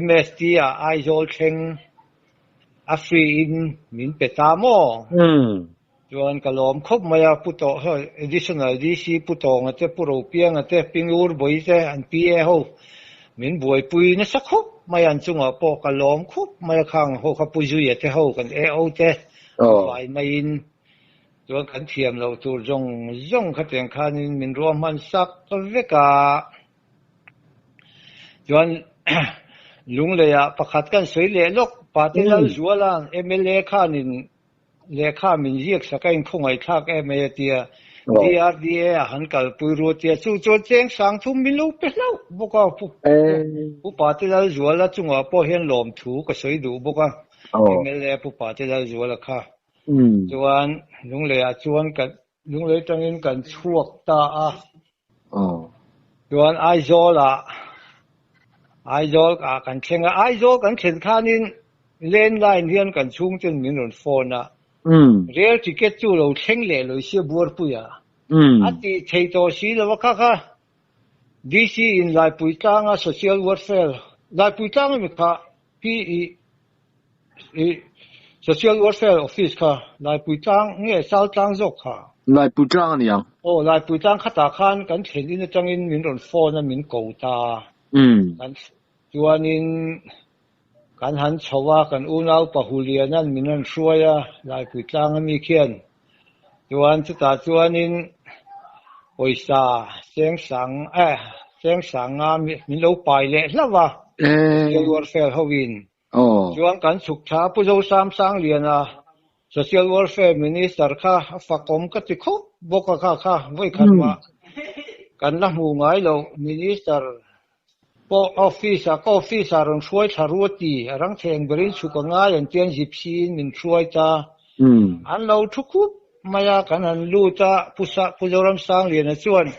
MST ah Aizawl thleng a free in min pe ta maw? Chuan ka lawm khawp mai a, Pu Tawng sorry Additional DC Pu Tawnga te Pu Ropianga te Pi Ngur Bawi te an PA ho min buaipui nasa khawp mai a, an chungah pawh ka lawm khawp mai a, khang ho kha Pu Zuia te ho kan AO te vai maiin chuan kan thiam loh tur zawng zawng khatiang khanin min ruahman sak vek a. Chuan Lungleiah pakhat kan sawi leh lawk, Pate Lalzuala'n mla khanin lehkha min ziak sak a inkhawngaihthlak em mai a ti a, DRDA a han kalpui ru a ti a, chu chuan cheng sang thum min lo pe hlauh bawk a, Pu Pate Lalzuala chungah pawh hian lawmthu ka sawi duh bawk a, mla Pu Pate Lalzuala kha. Chuan Lungleiah chuan kan Lunglei tangin kan chhuak ta a. Chuan Aizawlah Aizawl ah kan thleng a, Aizawl kan thlen khanin landline hian kan chhungten min rawn phone a, rail ticket chu lo thleng leh lo sia Buarpuia a tih thei tawh si lo a kha kha DC in Laipui tlanga social welfare Laipui tlanga mi kha Pi i i Social Welfare Office kha Laipui tlang nge Sal tlang zawk kha? Laipui tlang a ni ang. Aw, Laipui tlang khatah khan kan thlen in atangin min rawn phone a min ko ta. Kan chuanin kan han chho a, kan unau Pahuliana'n min rawn hruai a Laipui tlang ami khian. Chuan chutah chuanin pawisa cheng sang eh cheng sang nga min lo pai leh hlauh a Social Welfare hoin. Chuan kan chhuk tha Pu Zosam Sangliana Social Welfare Minister kha a fakawm ka ti khawp bawk a kha kha vawikhat mah kan la hmu ngai lo Minister pawh office ah ka office ah rawn hruai thla ru a ti, a rang theng berin chhuk a ngai an tian gypsy in min hruai ta. An lo thu khup mai a, kan han lut a, Pu Sa Pu Zoram Sangliana chuan,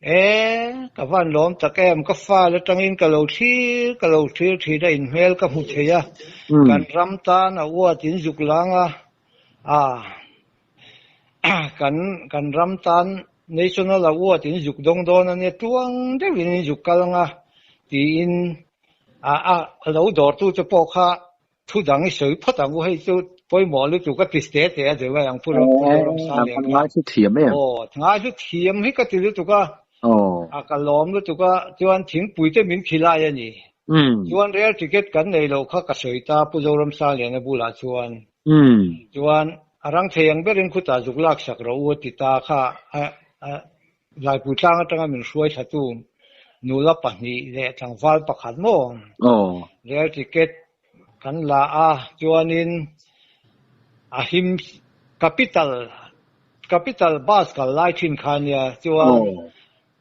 E, ka van lawm tak em, ka fal atangin ka lo thlir ka lo thlir thin a, inhmel ka hmu thei a, kan ram tan a uat in zuk lang a, a kan kan ram tan National Award in zuk dawng dawn a nia tuang deuhin in zuk kal anga tiin a a lo dawrtu te pawh kha thu dang i sawi phawt ang u hei chu pawimawh lutuk a ti te te a deuh a ang pu ram pu ram sang leh ngai chu thiam em aw ngai chu thiam hi ka ti lutuk a a ka lawm lutuk a chuan thingpui te min khilai a ni chuan rail ticket kan nei lo kha ka sawi ta Pu Zoram Sangliana bulah chuan Chuan a rang thei ang berin khutah zuk lak sak rawh u a ti ta kha a Laipui tlang atanga min hruai thlatu nula pahnih leh tlangval pakhat maw rail ticket kan la a chuanin a him capital capital bus kal lai thin kha nia chuan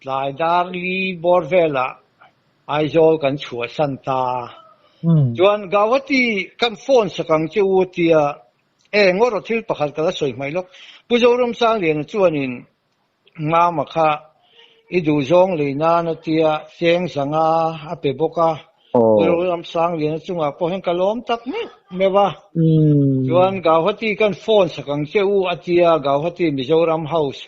Tlai dar li bawr velah Aizawl kan chhuahsan ta. Chuan Gauhati kan phone sak ang che u a tia, e ngaw rawh thil pakhat ka la sawi hmaih lawk. Pu Zoram Sangliana chuanin Mama kha i duhzawng lei nan a tia cheng zanga a pe bawk a. Pu Zoram Sangliana chungah pawh hian ka lawm tak meuh meuh a. Chuan Gauhati kan phone sak ang che u a tia Gauhati Mizoram House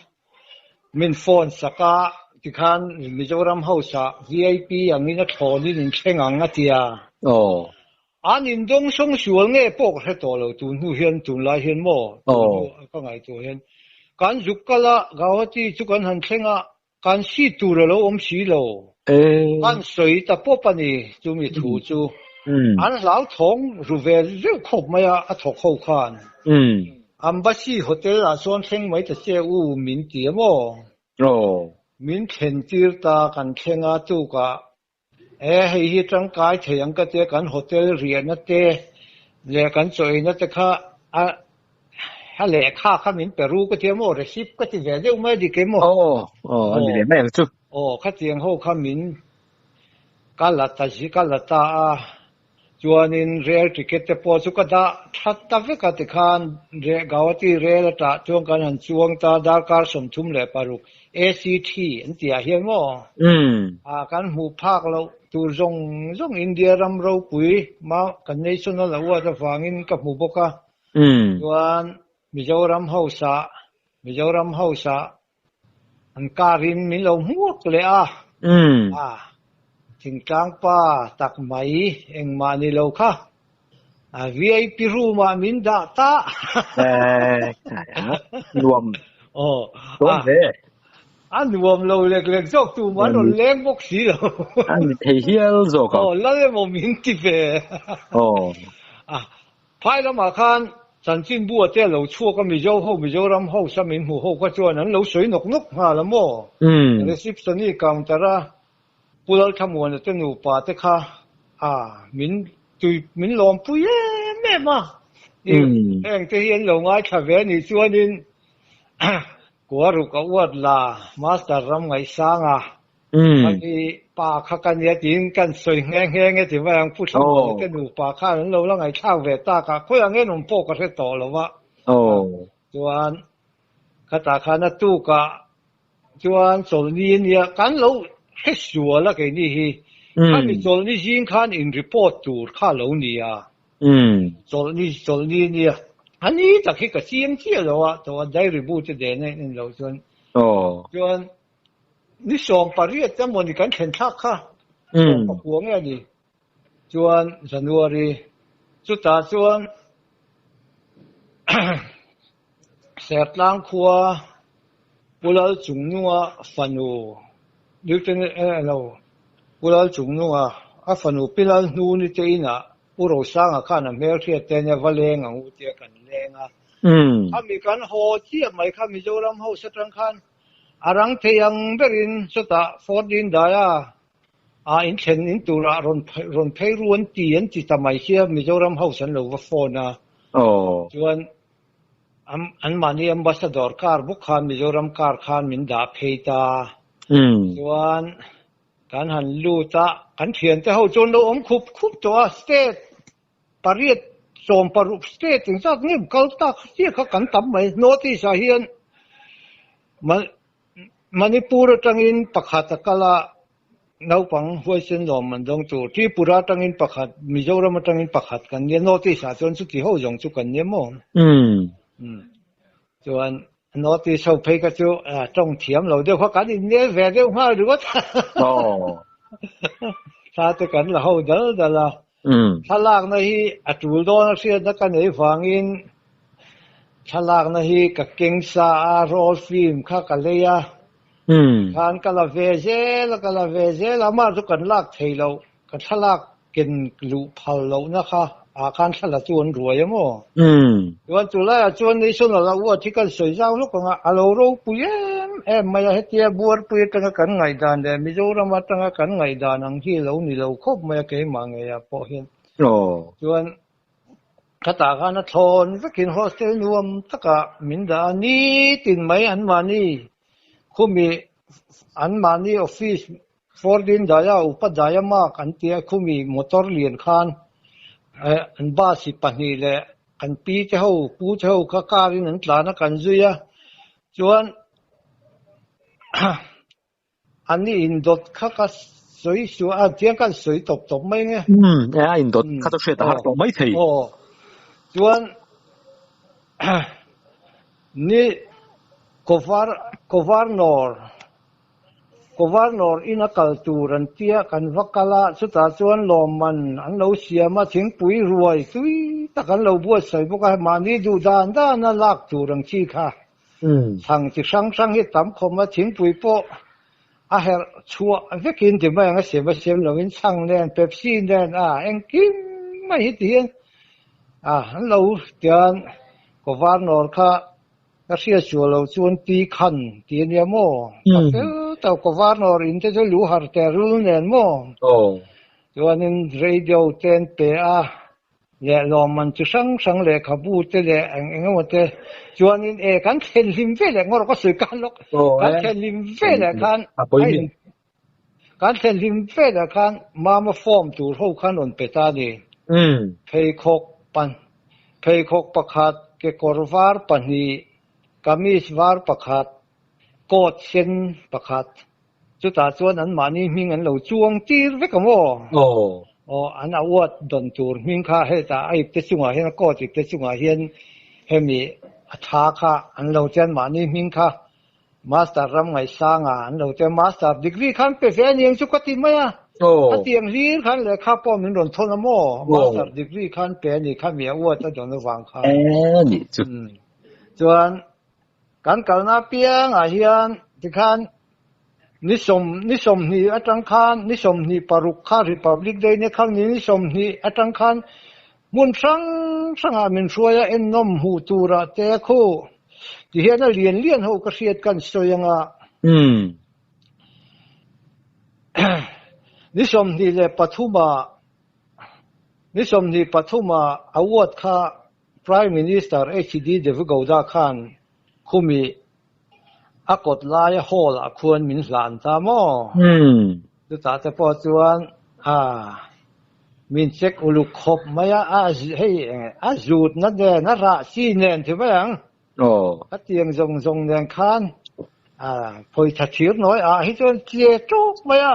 Min phone sak a, tikhan Mizoram House ah VIP angin a thlawnin in thleng ang a ti a. Aw. An indawng sawng sual nge pawh ka hre tawh lo tun hnu hian tunlai hian maw tun hnu ka ngaihtuah hian kan zuk kal a, Gauhati chu kan han thleng a, kan seat tur a lo awm si lo. Kan sawi ta pawp a ni chumi thu chu. An hlauthawng ru ve reuh khawp mai a, a thawk ho khan. Embassy Hotel ah chuan thleng mai ta che u min ti a maw? Aw. Min thlen tir ta kan thleng a tukah e hei hi tangkai thei ang ka tia kan hotel riahna te leh kan chaw eina te kha a a lehkha kha min pe ru ka tia maw receipt ka ti ve deuh mai a dik em maw? Aw aw a ni ve mai ang chu. Aw khatiang ho kha min ka la ta ka la ta a. Chuanin rail ticket te pawh chu ka dah that ta vek a tikhan Gauhati rail atah chuan kan han chuang ta darkar 36 ACT an tih ah hian maw kan hmuh phak loh tur zawng zawng India ram ropui kan national award avangin ka hmu bawk a chuan Mizoram House ah Mizoram House ah An car in min lo hmuak leh a. A thingtlang pa tak mai engmah ni lo kha a VIP room ah min dah ta. Nuam. Aw. Dawn ve. A nuam lo lek lek zawk tu man rawn leng bawk si lo. A ni thei hial zawk ang. Aw lal emaw min ti ve. Aw. A Phai lamah khan chanchinbu a te a lo chhuak a, Mizo ho, Mizoram house a min hmuh ho kha chuan an lo sawi nawk nawk nghal a maw? Receptioni counter a Pu Lalthamuana te nupa te kha A min tui min lawmpui em em a. Heng te hi an lo ngaithla ve anih chuanin Kuaruk a uat la Master ram ngaihsang a khami pa kha ka nia tiin kan sawi nghe nghe nge ti mai ang Pu Thlamuana te nupa khan an lo la ngaihthlak ve tak a khawiah nge an awm pawh ka hre tawh lo va. Chuan khatah khan a tukah Chuan chawlhni a nia, kan lo hre sual a keini hi. Khami chawlhni zing khan in report tur kha lo nia. Chawlhni chawlhni a nia. A ni tak hi ka chiang chiah lo a, tawh a diary bu te den a in loh chuan. Chuan ni 18 emaw ni kan thlen thlak kha, 19 nge a ni. Chuan January chutah chuan Sertlang khua Pu Lalchungnunga fanu Lieutenant eh lo Pu Lalchungnunga a fanu Pi Lalhnuni te inah Pu Rosanga khan a hmelhriat te nia va leng ang u tia kan leng a. Khami kan haw chiah mai kha Mizoram House atang khan a rang thei ang berin chutah Fort Dindaia A inthlen in turah rawn rawn phei ru an ti an ti ta mai sia Mizoram House an lo va phone a. Chuan an anmahni Ambassador car bawk khan Mizoram car khan min dah phei ta. Chuan kan han lut a, kan thiante ho chuan lo awm khup khup tawh a, state pariat 16 state engzat nge kal tak chiah kha kan tam mai. North East ah hian Manipur atangin pakhat a kal a, naupang huaisen lawm an dawng tur. Tripura atangin pakhat, Mizoram atangin pakhat kan nia, North East ah chuan chuti ho zawng chu kan nia maw? Chuan North East ho phei kha chu tawng thiam lo deuh kha kan innel ve deuh nghal ringawt. Thla te kan la ho dal dal a. Thlalakna hi a tul dawn a hriatna ka nei vangin thlalakna hi ka keng sa a, roll film kha ka lei a, khan ka la ve zel a, ka la ve zel a, amah chu kan lak thei loh, ka thlalak ken luh phal lohna kha ah khan thla la chu an ruai a maw? Chuan chulaiah chuan National Award hi kan sawi zau lawk ang a, a lo ropui em em mai a, hetia Buarpui atanga kan ngaihdan leh Mizoram atanga kan ngaihdan ang hi lo ni lo khawp mai a keimah ngeiah pawh hian. Chuan khatah khan a thlawn vekin hostel nuam takah min dah a, nitin mai anmahni khumi anmahni office Fordin daia upa daia mark an tia khumi motor lian khan an bus hi pahnih leh kan pi te ho pu te ho kha car in an tlan a kan zui a chuan an ni indawt kha ka sawi suah a tiang khan sawi tawp tawp mai nge. Umm e a indawt kha chu hriat a har tawh mai thei. Aw chuan ni cover governor Governor in a kal tur an tia kan va kal a, chutah chuan lawmman an lo siam a, thingpui ruai tui tak an lo buatsaih bawk a, mahni duh dan dana lak tur ang chi kha chhang chi hrang hrang hi tam khawm a, thingpui pawh a herh chhuah vekin ti mai ang a siam a siam lovin chhang nen Pepsi nen a engkim mai hi ti hian a an lo tian Governor kha Ka hriat sual lo chuan pi khan ti a nia maw? Ka fel tawh Governor in te chu lu har teh rul nen maw? Chuanin radio te an pe a, leh lawmman chi hrang hrang lehkhabu te leh eng eng emaw te chuanin e kan thlen hlim ve leh ngawr ka sawi khan lawk kan thlen hlim ve leh khan a in kan thlen hlim ve leh khan mama form tur ho khan rawn pe ta a ni. Pheikhawk pan Pheikhawk pakhat, kekawr var pahnih, kamis var pakhat, coat sen pakhat. Chutah chuan anmahni hming an lo chuang tir vek ang aw. Aw, an award dawn tur hming kha hetah a ipte chungah hian a coat ipte chungah hian hemi a tha kha an lo che anmahni hming kha Master ram ngaihsanga an lo tia master degree khan pe ve aniang chu ka ti mai a. A tiang hlir khan lehkha pawh min rawn thawn a maw? Master degree khan pe a ni kha mi a uat a dawn avang khan. Ni chu. Chuan kan kalna apiangah hian tikhan ni sawm ni 20 atang khan ni 26 kha Republic Day ni kha ni 20 atang khan hmun hrang hrangah min hruai a ennawm hmuh turah te khu Ti hian a lian lian ho ka hriat kan sawi anga. Ni 23 ah. Ni 23 a award kha Prime Minister HD Deve Gowda khan khumi a kawt laia hall ah khuan min hlan ta maw? Chutah te pawh chuan a min check uluk khawp mai a, a hei a zutna nen a rah chi nen ti mai ang. A tiang zawng zawng nen khan a pawitha thir nawi ah hi chuan che ṭawk mai a.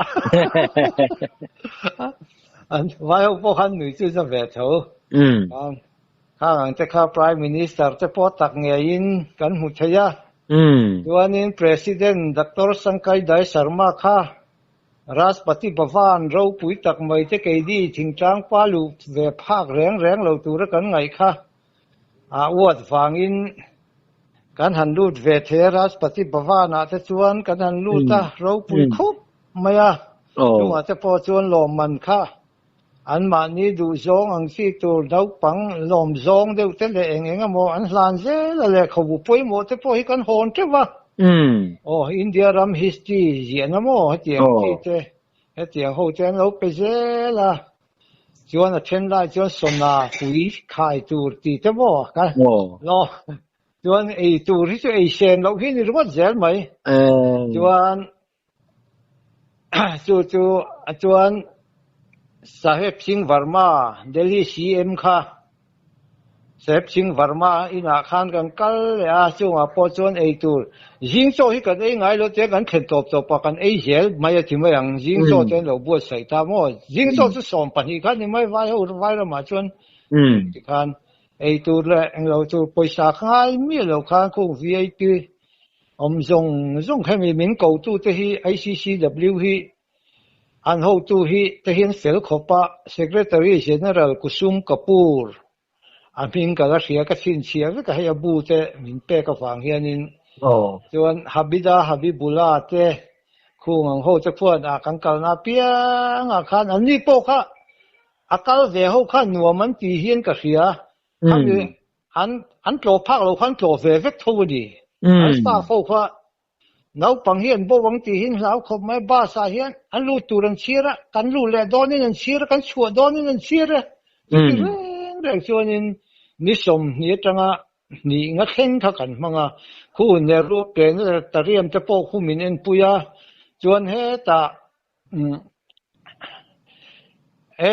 An vai ho pawh khan nui chu za ve tho. Khang ang te kha Prime Minister te pawh tak ngeiin kan hmu thei a. Chuanin President Doctor Sankai Dai Sharma kha Rashtrapati Bhavan ropui tak mai te keini thingtlang pa luh ve phak reng reng lo tura kan ngaih kha a uat vangin kan han lut ve thei a. Rashtrapati Bhavan ah te chuan kan han lut a, ropui khup mai a. Chungah te pawh chuan lawmman kha Anmahni duhzawng ang chi tur naupang lawmzawng deuh te leh eng eng emaw an hlan zel a lehkhabu pawimawh te pawh hi kan hawn teuh a. Aw, India ram history ziahna maw hetiang chi te, hetiang ho te an lo pe zel a. Chuan a then lai chuan sawna pui khai tur tih te maw ka lo chuan ei tur hi chu ei sen loh hi ni ringawt zel mai. Chuan Chu chu chuan Saheb Singh Verma, Delhi CM kha Saheb Singh Verma inah khan kan kal leh a, chungah pawh chuan ei tur zing chaw hi kan ei ngai lo te kan thlen tawp tawp a, kan ei zel mai a ti mai ang, zing chaw te an lo buatsaih ta maw, zing chaw chu 12 khan ni mai vai ho vai ramah chuan tikhan ei tur leh englo tur pawisa kha ngai miah lo khan khung VIP Awm zawng zawng hemi min kotute hi ICCW hi an hotu hi te hian fel khawp a, Secretary General Kusum Kapoor a hming ka la hria ka chhinchhiah vek a, hei a bu te min pek avang hianin chuan Habida Habibullah te khung ang ho te khuan ah kan kalna apiang ah khan anni pawh kha a kal ve ho khan nuam an tih hian ka hria. Khami An an tlawh phak lo khan tlawh ve vek tho a ni. An staff ho kha naupang hi an bo ang tih hi an hlau khawp mai. Bus ah hian an lut tur an chhir a, kan lut leh dawnin an chhir a, kan chhuah dawnin an chhir a. Chuti reng reng chuanin ni 20 atanga hnih nga thleng kha kan hmang a. Khu Nehru Planetarium te pawh khu min enpui a, chuan hetah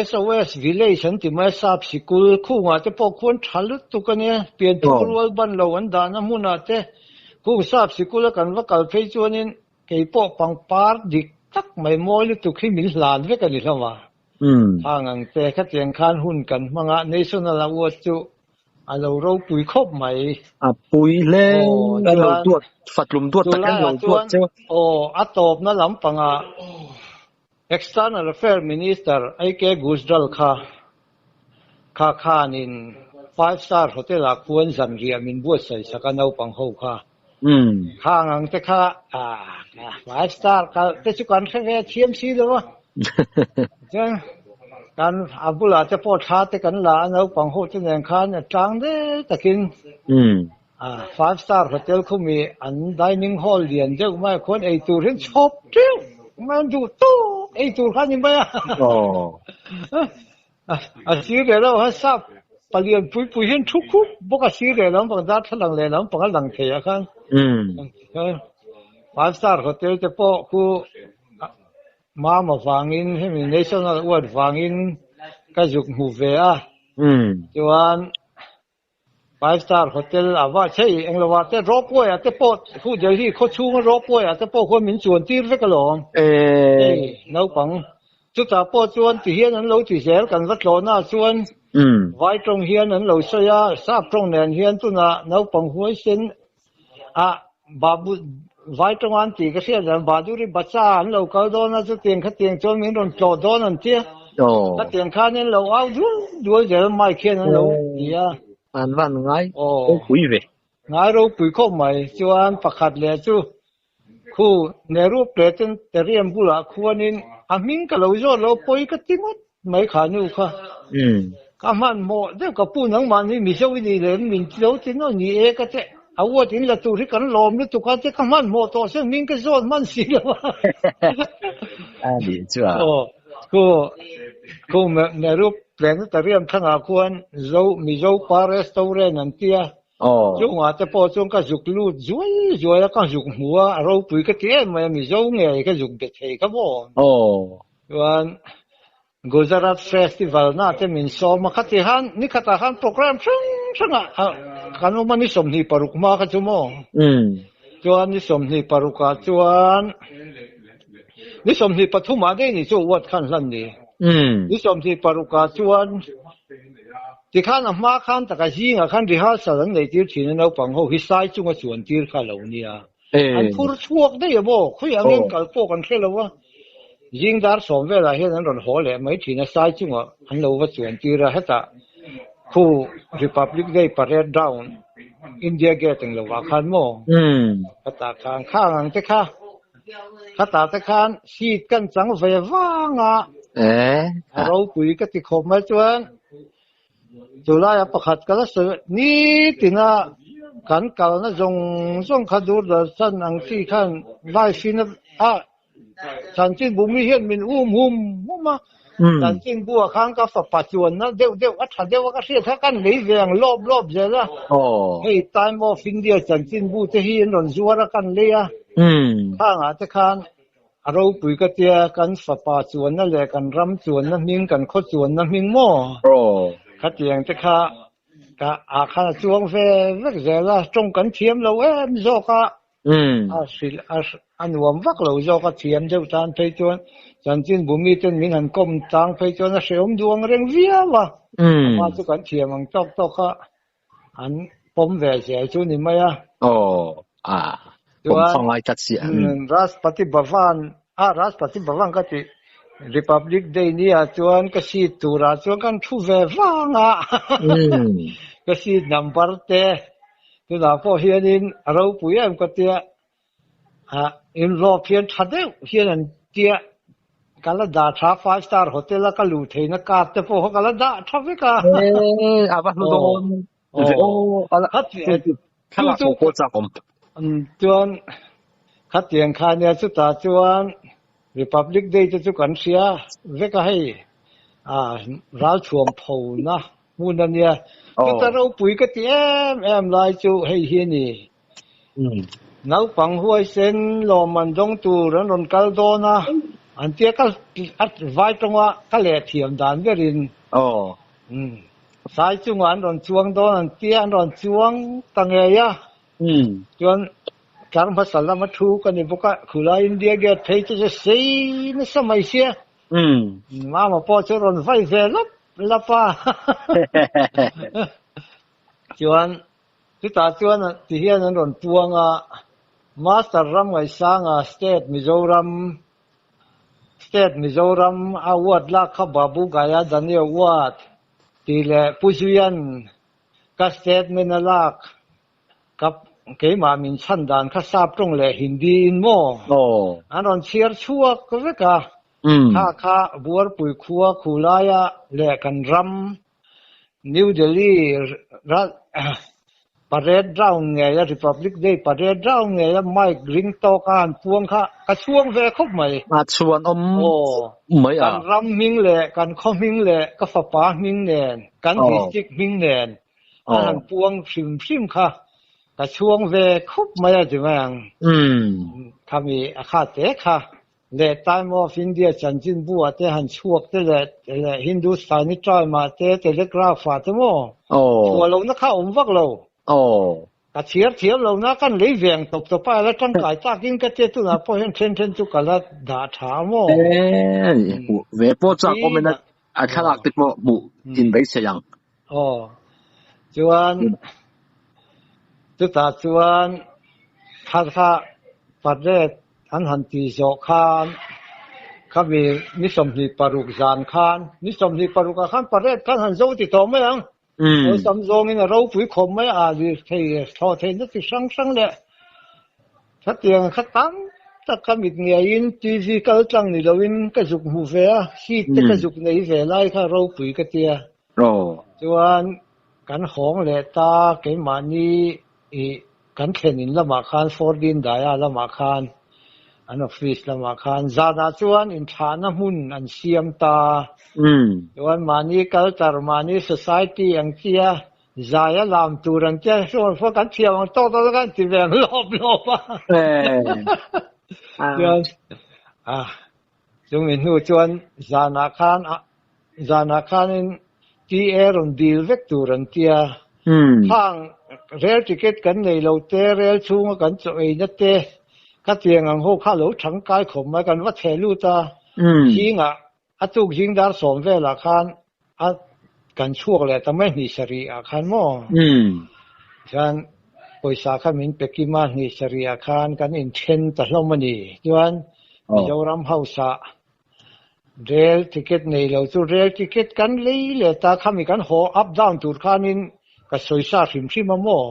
SOS Village an ti mai a, sap sikul khungah te pawh khuan tha lutuk a nia, pianphung rual ban lo an dahna hmunah te khung sap sikul a kan va kal phei chuanin kei pawh pangpar dik tak mai mawi lutuk hi min hlan vek a ni hlawm a. Hang ang te khatiang khan hun kan hmang a, National Award chu A lo ropui khawp mai. A pui hle a lo duat fatlum duat tak hian lo duat cheu. Aw, a tawpna lampangah External Affairs Minister AK Gujral kha kha khanin Five Star Hotel ah khuan zanriah min buatsaih sak a naupang ho kha. Khang ang te kha five star kal te chu kan hre ve thiam si lo a. Chuan kan a bulah te pawh thla te kan la a naupang ho te nen khan a tlang deuh takin five star hotel khumi an dining hall lian deuh mai ah khuan ei tur hian chhawp teuh mai an duh tawk ei tur kha a ni mai a. A sir leh lo a sap palian pui pui hian thu khup bawk a sir leh lampang darthlalang leh lampang a lang thei ah khan five star hotel te pawh khu mama vangin hemi national award vangin ka zuk hmu ve a chuan Five star hotel a va chei englo ah te ropeway ah te pawh khu Delhi khaw chhunga ropeway ah te pawh khuan min chuan tir vek alawm. Hei naupang chutah pawh chuan ti hian an lo ti zel kan va tlawhna ah chuan vai tawng hian an lo sawi a sap tawng nen hian tunah naupang huaisen ah babu vai tawng an tih ka hriat dan Bahaduri Bacha an lo kal dawn a chutiang khatiang chuan min rawn tlawh dawn an tia khatiang khan in lo au dual dual zel mic hian an lo ti a. An van ngai ropui ve. Ngai ropui khawp mai chuan pakhat leh chu khu Nehru Planetarium bulah khuanin a hming ka lo zawt lo pawi ka ti ngawt mai kha nu kha. Ka hmanhmawh deuh ka pu nangmah ni Mizo i nih leh min ti lo ti naw ni e ka che a uat in la tur hi kan lawm lutuk a che ka hmanhmawh tawh se hming ka zawt hman si lo a. A nih chu a. Aw khu Khu Nehru Planetarium thangah khuan Zo Mizo pa restaurant an tia. Chungah te pawh chuan ka zuk lut zuai zuai a, ka zuk hmu a, a ropui ka ti em mai a, Mizo ngei ka zuk be thei kha maw? Chuan Gujarat Festival na te min sawm a, khati khan nikhatah khan program hrang hrangah kan awm a, ni 26 hma kha chu maw? Chuan ni 26 ah chuan ni 23 ah daih ni chu award khan hlan ni. Ni 26 ah chuan tikhan a hma khan taka zingah khan rehearsal an neih tir thin a, naupang ho hi sai chunga chuan tir kha a lo nia. An phur chhuak daih a maw? Khawi angin kal pawh kan hre lo a. Zing dar 10 velah hian an rawn haw leh mai thin a, sai chungah an lo va chuan tir a, hetah khu Republic Day parade round India Gate ang lovah khan maw? Hetah khan khang ang te kha khatah te khan seat kan chang ve vang a, a ropui ka ti khawp mai chuan Chulaia pakhat ka la sawi nitina kan kalna zawng zawng kha Doordarshan ang chi khan live in a chanchinbu mi hian min um hum hum a, chanchinbu ah khan ka fapa chuanna deuh deuh a tha deuh a ka hriat kha kan lei ve ang lawp lawp zel a, hei Time of India chanchinbu te hi an rawn zuar a kan lei a, khangah te khan A ropui ka tia, kan fapa chuanna leh kan ram chuanna hming, kan khaw chuanna hming maw? Khatiang te kha ka ah khan a chuang ve vek zel a, tawng kan thiam lo em zawk a, a hrilh a a nuam vak lo zawk a, thiam deuh tan phei chuan chanchinbu miten min han kawm tang phei chuan a hrehawm duh ang reng viau a, ama chu kan thiam ang tawk tawk a. An pawm ve zel chu ni mai a. Aw, a pawm Chuan khaw ngai tlat si a. Rashtrapati Bhavan, a Rashtrapati Bhavan ka tih Republic Day ni ah chuan ka seat turah chuan kan thu ve vang a. Ka seat number te tunah pawh hianin a ropui em ka tia. Inlawp hian tha deuh hian an tia ka la dah tha five star hotel a ka luh theihna card te pawh kha ka la dah tha vek a. A va hlu dawn ve aw thlalak hmuh pawh chak awm. Chuan khatiang kha nia chutah chuan Republic Day te chu kan hria vek a hei ralchhuam phona hmun a nia. Chuta ropui ka ti em em lai chu hei hi a ni. Naupang huaisen lawmman dawng tur an rawn kal dawn a, an tia ka vai tawnga ka leh thiam dan berin sai chungah an rawn chuang dawn an tia an rawn chuang ta ngei a, chuan tlar hmasa lama thu ka ni bawk a, khulai India Gate phei chu chu sei nasa mai sia, mama pawh chu rawn vai ve lap lap a, chuan Chutah chuan ti hian an rawn puang a, Master Ramngaihsanga State Mizoram State Mizoram a award lak kha Babu Gaya Daniel Award tih leh Pu Zuian ka statement a lak ka keimah min chhan dan kha sap tawng leh Hindi in maw an rawn chhiar chhuak vek a, kha kha Buarpui khua khulaia leh kan ram New Delhi parade round ngei a Republic Day parade round ngei a mic ring tawk a han puang kha ka chhuang ve khawp mai. A chhuan awm mai a. Kan ram hming leh kan khaw hming leh ka fapa hming nen kan district hming nen a han puang hrim hrim kha ka chhuang ve khawp mai a ti mai ang. Khami a kha te kha leh Time of India chanchinbu ah te han chhuak te leh leh Hindustani Time ah te Telegraph ah te maw chhuah lohna kha a awm vak lo. Ka chhiar thiam lohna kan lei ve ang tawp tawp a, a la tangkai takin ka tia tunah pawh hian then then chu ka la dah tha a maw. Ve pawh chak awm in a thlalak te pawh hmuh in beisei ang. Aw chuan chutah chuan thar kha parade an han ti zawh khan khami ni 26 zan khan ni 26 ah khan parade khan han zo ti tawh mai ang. Awlsam zawngin a ropui khawp mai a lirthei thlawh theihna chi hrang hrang leh khatiang kha tam tak ka mit ngeiin TV kal tlang ni loin ka zuk hmu ve a, seat te ka zuk nei ve lai kha ropui ka tia. Chuan kan hawng leh ta keimahni ih kan thlen in lamah khan Fordin Daya lamah khan An office lamah khan zanah chuan inthlahna hmun an siam ta. Chuan mahni culture, mahni society ang chia zai a lam tur an tia hruan fua kan thiam ang tawk tawk kan ti ve ang lawp lawp a. Chuan a chumi hnu chuan zanah khan zanah khanin TA rawn dil vek tur an tia. Khang rel ticket kan nei lo te, rel chhunga kan chaw eina te, khatiang ang ho kha lo thangkai khawp mai, kan va chhe lut a. Zingah a tuk zing dar sawm velah khan a kan chhuak leh ta mai hnih sarih ah khan maw? Chuan pawisa kha min pe kim a, hnih sarih ah khan kan inthen ta hlawm a ni. Chuan Mizoram House ah Rel ticket nei lo chu rel ticket kan lei leh ta khami kan haw up down tur khanin ka sawi sa hrim hrim a maw?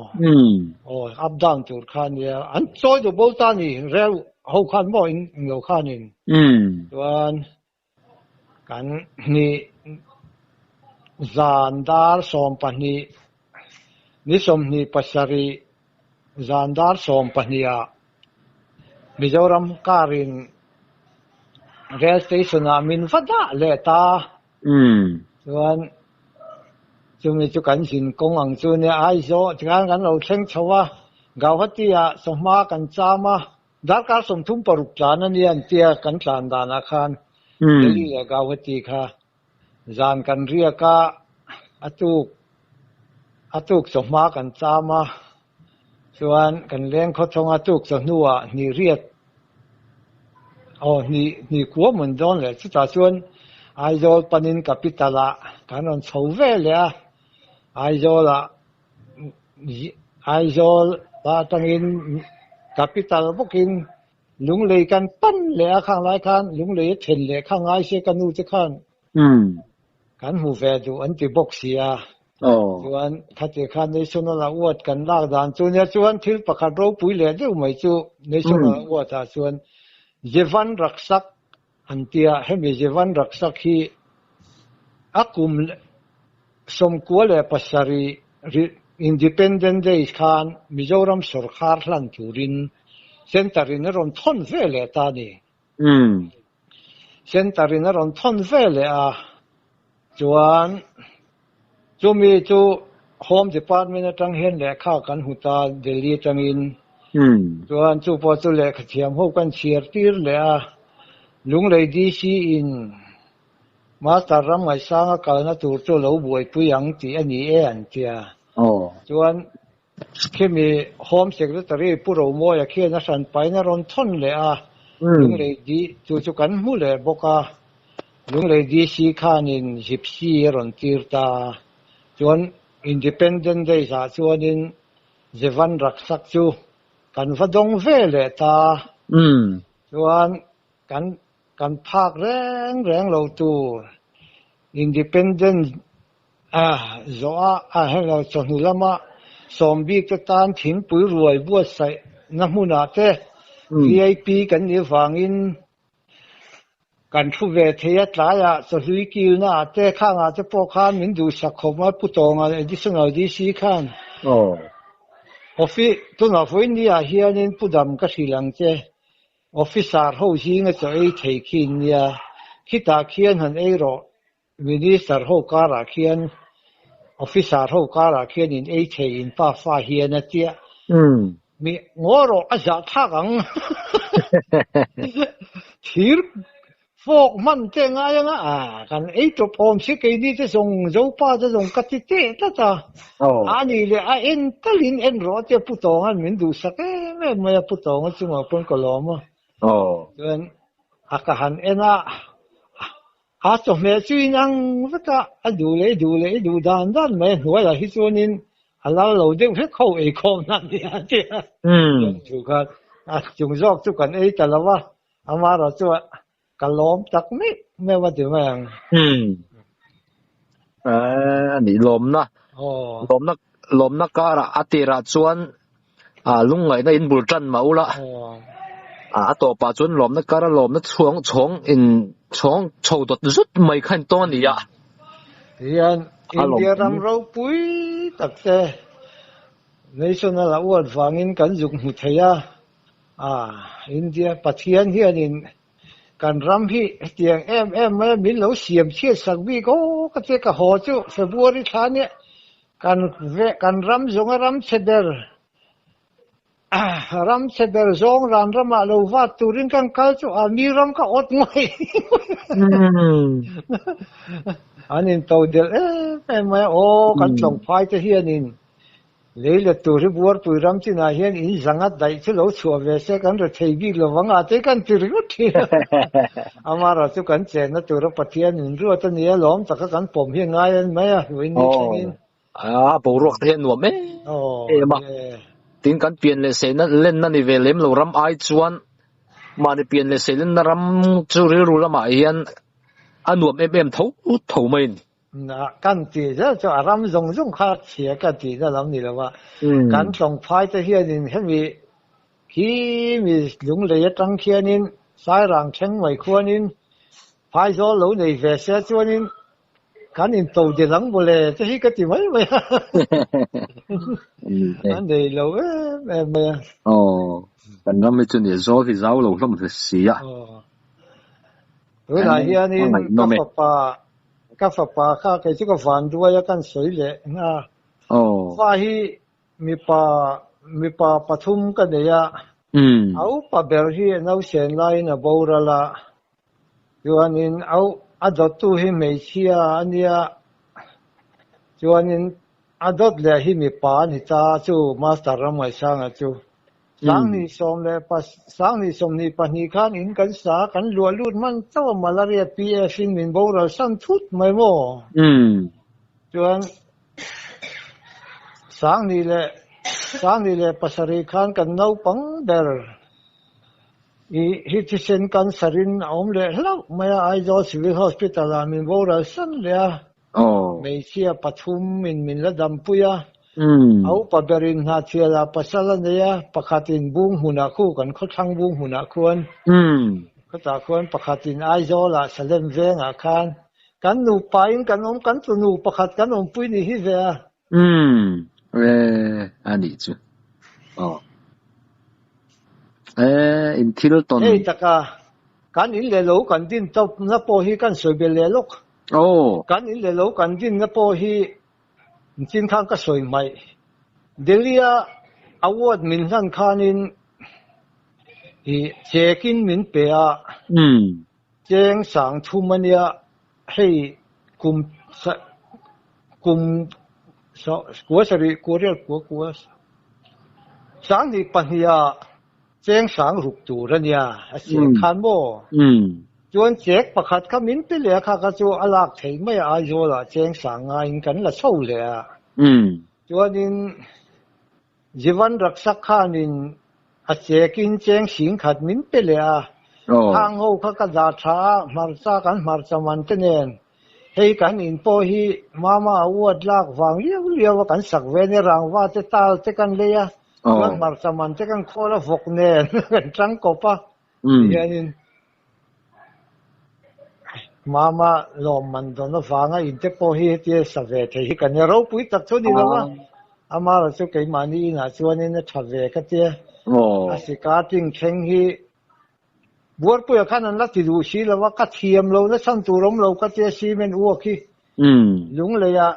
Aw up down tur kha nia an chawi duh bo ta ni rel ho khan maw in englo khanin chuan kan hnih zan dar 12 ni 27 zan dar 12 ah Mizoram car in rail station ah min va dah leh ta. Chuan chumi chu kan zin kawng ang chu nia Aizawl tikhan kan lo thleng chho a, Gauhati ah sawhma kan cham a, darkar 36 tlan a nia an tia kan tlan danah khan Delhi leh Gauhati kha zan kan riak a, a tuk a tuk chawhma kan cham a. Chuan kan leng khaw thawnga tuk chawhnuah hnih riat aw hnih hnih kua mun dawn leh chutah chuan Aizawl panin capital ah kan rawn chho ve leh a, Aizawl ah Aizawl atangin capital bawkin Lunglei kan pan leh a khang lai khan Lunglei a then leh kha ngai se ka nu te khan kan hmu ve duh an ti bawk si a. Chuan khati khan National Award kan lak dan chu nia chuan thil pakhat ropui leh deuh mai chu National Award ah chuan Jevan Raksak an tia hemi Jevan Raksak hi a kum 97 Independent Day khan Mizoram sawrkar hlan turin Centre in a rawn thawn ve leh ta a ni. Centre in a rawn thawn ve leh a, chuan chumi chu Home Department atang hian lehkha kan hmu ta Delhi atangin, chuan chu pawh chu lehkha thiam ho kan chhiar tir leh a, Lunglei DC in Master ram ngaihsanga kalna tur chu lo buaipui ang tih a ni e an tia. Chuan Khimi Home Secretary Pu Romawia khian a hran pain a rawn thawn leh a, Lunglei D chu chu kan hmu leh bawk a, Lunglei DC khanin Gypsy a rawn tir ta a, chuan Independent Days ah chuanin Jevan Raksak chu kan va dawng ve leh ta a, chuan kan kan phak reng reng lo tur Independent A zawh a, a heng chawhnu lama sawm bik te tan thingpui ruai buatsaih na hmunah te VIP kan nih vangin kan thu ve thei a, tlaiah chawhlui kilna ah te khangah te pawh khan min duhsak khawp mai Pu Tawnga Additional DC khan Office tunah vawiin ni ah hianin Pu Dam ka hrilh ang che Officer ho zinga chaw ei thei khi nia khitah khian han ei rawh Minister ho karah khian Officer ho karah khian in ei thei in pa fa hian a tia mi ngaw rawh a zah thlak ang thir fawk hman te ngai anga a kan ei tawp awm si keini te zawng Zopa te zawng ka ti teh tlat a a ni leh a en talin en rawh a tia Pu Tawnga'n min duhsak em em mai a Pu Tawnga chungah pawn ka lawm a chuan a ka han en a A chawhmeh chu in ang vek a, a duh leh i duh leh i duh dan dan mai a hnuaiah hi chuanin a lal lo deuh hlek ho eikhawm na a nia a ti a. Chu khan a chung zawk chu kan ei ta lo a, amaherawh chu ka lawm tak meuh meuh a ti mai ang. A ni lawmna lawmna lawmna karah a tirah chuan a lungngaihna in bul tan mah ula a tawpah chuan lawmna kara lawmna chhuang chhawng in chhawng chho dawt zut mai kha in tawng a ni a. Hian India ram ropui tak te National Award vangin kan zuk hmu thei a. A India Pathian hianin kan ram hi hetiang em em mai a min lo siam chhiat sak bik aw ka tia ka haw chu February thla nia kan ve kan ram zawnga ram chhe ber ram chhe ber zawng ran ramah lo vat turin kan kal chu a mi ram ka awt ngawih an into delh em em mai a aw kan tlawngphai te hianin Lei let tur hi Buarpui ram chinah hian in zanga daih chu lo chhuah ve se kan ri thei bik lo vang a te kan ti ringawt thin a. Amara chu kan chenna tura Pathian min ruat a nia lawm taka kan pawm hi a ngai an mai a, Huini thlengin. A boruak te hi a nuam em em a, tin kan pian leh seina lenna ni ve lem lo ram ai chuan mahni pian leh seilenna ram chu rilru lamah hian a nuam em em tho tho mai a ni. Kan tih zel chu a ram zawng zawng kha chhia ka tihna lam ni lo a, kan tlawngphai te hianin hemi khi mi lunglei atang khianin Sairang thleng mai khuanin phaizawl lo nei ve se chuanin kan into del ang mawle te hi ka ti mai mai a, a nei lo em em mai a. Aw, kan ram hi chu nia zawl hi zau lo hlawm hle si a. Tunah hianin ka fapa Ka fapa kha kei chu ka van duai a kan sawi leh nga. Fa hi mipa mipa pathum ka nei a, a upa ber hi a nausen laiin a boral a, chuanin a a dawttu hi hmeichhia a nia, chuanin a dawt leh hi mipa a ni ta chu Master Ramngaihsanga chu. Sanghnih sawm leh pa Sanghnih sawmhnih pahnih khan in kan sa kan luah lut hman chauh a malaria PF in min boral san thut mai maw? Chuan Sanghnih leh Sanghnih leh pasarih khan kan naupang ber i hi thisen cancer in a awm leh hlauh mai a Aizawl Civil Hospital ah min boral san leh a. Hmeichhia pathum in min la dampui a, a upa berin Hnahthialah pasal a nei a, pakhatin bung hmunah khu kan khawthlang bung hmunah khuan, khawtah khuan pakhatin Aizawlah Salem vengah khan kan nupa in kan awm, kan tunu pakhat kan awmpui ni hi ve a. Umm e a nih chu aw e in thil tawn. Hei taka kan in leh lo kan din tawp na pawh hi kan sawi belh leh lawk. Aw. Kan in leh lo kan dinna pawh hi chin khan ka sawi hmaih. Delhi-a award min hlan khanin i check-in min pe a, cheng sang thum a nia, hei kum kum kua sarih kua rial kua kua sanghnih pahniha Cheng sang ruk tur a nia, a siam khan maw? Chuan chek pakhat kha min pe leh a, kha kha chu a lak theih mai a, Aizawlah cheng sang ngaiin kan la chho leh a. Chuanin Jivan Rakshak khanin a chekin cheng sing khat min pe leh a, khang ho kha ka dah tha a, hmarcha kan hmarcha man te nen hei kan in pawh hi mama a uat lak vang liau liau a kan sak ve nia, rangva te tal te kan lei a, Chuan hmarcha man te kan khawl a vawk nen kan tang kawp a tihianin mama lawm man dawn avanga in te pawh hi hetia sa ve thei hi kan nia ropui tak chu ni lo a amara chu keimahni inah chuanin a tha ve ka tia a sika ting thleng hi Buarpuia khan an la ti duh si lo a ka thiam lo na chhan tur awm lo ka tia cement uak hi lungleiah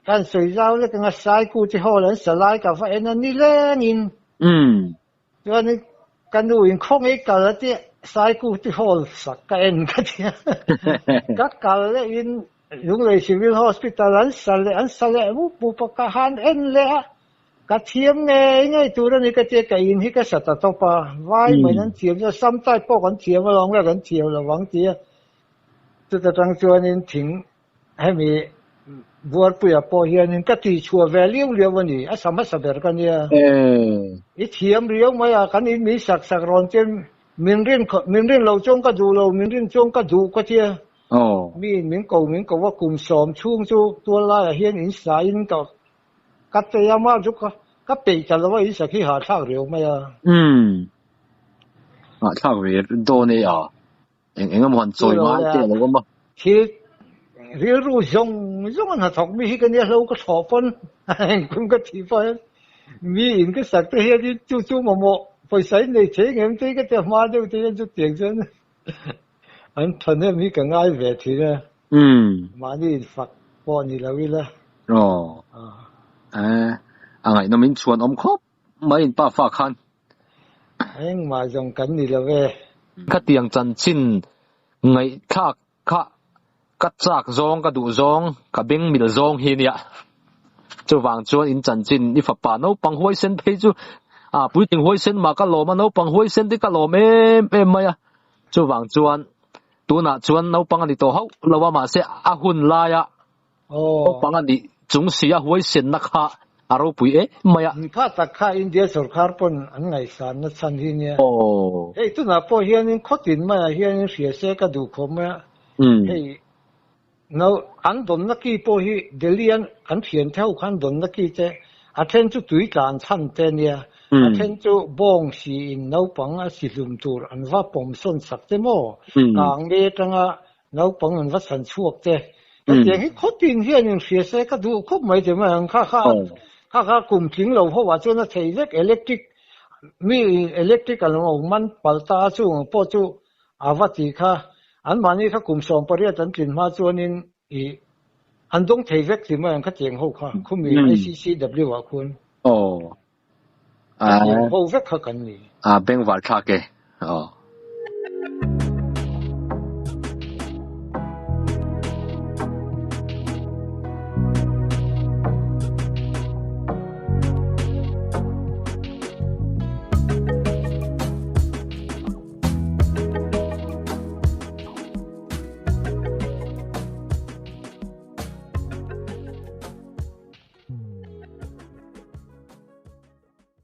Kan sawi zau lek anga Saiku te hall an sa lai ka va en a ni lengin. Chuan ka nu in khaw ngei kal a tia Saiku te hall sak ka en ka tia. Ka kal leh in Lunglei Civil Hospital an sa leh an sa leh mup mup a ka han en leh a ka thiam ngei ngei tur a ni ka tia ka in hi ka sa ta tawp a vai mai an thiam chuan sam type pawh kan thiam alawm nge kan thiam lo vang tia chuta tang chuanin thing Hemi Buarpuia pawh hianin ka tih chhuah ve liau liau a ni, a sa hmasa ber ka nia. I thiam riau mai a, kan in min sak sak rawn che min rin min rin lo chuan ka duh lo, min rin chuan ka duh ka tia. Mi in min ko min ko a, kum sawm chhung chu tual laiah hian in sa in ka ka tei a, mah chu ka ka peih ta lo a, in sak hi hahthlak riau mai a. Hahthlak ve dawn e a. Eng eng emaw han chawi ngai te a lo awm a. Thil rilru zawng zawng a hnathawk mi hi ka nia hlo ka thlawh pawn engkim ka thih pawh hian mi in ka sak te hian chu chu mamawh. Pawisa in nei thei ngem te hi ka ti a, hma deuh te hian chutiang chuan an thahnem hi ka ngai ve thin a. Mahni infak pawh ni lo ila. Aw. A ngaihnawm in chhuan awm khawp mai in pa fa khan. Engmah zawng kan ni lo e. Khatiang chanchin ngaihthlak kha ka chak zawng ka duh zawng ka beng mil zawng hi nia. Chuvang chuan in chanchin i fapa naupang huaisen phei chu a puitling huaisen mah ka lawm a naupang huaisen te ka lawm em em mai a. Chuvang chuan tunah chuan naupang a ni tawh hauh lo a mahse a hun laia naupang a nih chung si a huaisenna kha a ropui em mai a. Kha tak kha India sorkar pawn an ngaihsanna chhan hi nia. Hei tunah pawh hianin khawtin maiah hianin hria se ka duh khawp mai a. Hei no an dawnna ki pawh hi Delhi an kan thian te ho khan dawnna ki te a then chu tui tlan chhan te nia. A then chu bawng siin naupang a si hlum tur an va pawm sawn sak te maw? Kang me atanga Naupang an va chhan chhuak te. Hetiang hi khawtin hian in hria se ka duh khawp mai ti mai ang. Kha kha kha kha kum tling lo ho ah chuan a thei vek electric mi electric an lo man palh ta a chung ang pawh chu a va ti kha an mahni kha kum 18 an tlin hma chuanin ih an dawng thei vek ti mai ang khatiang ho kha khumi ICCW ah khuan. Aw. Khatiang ho vek kha kan ni. A bengvar thlak e. Aw.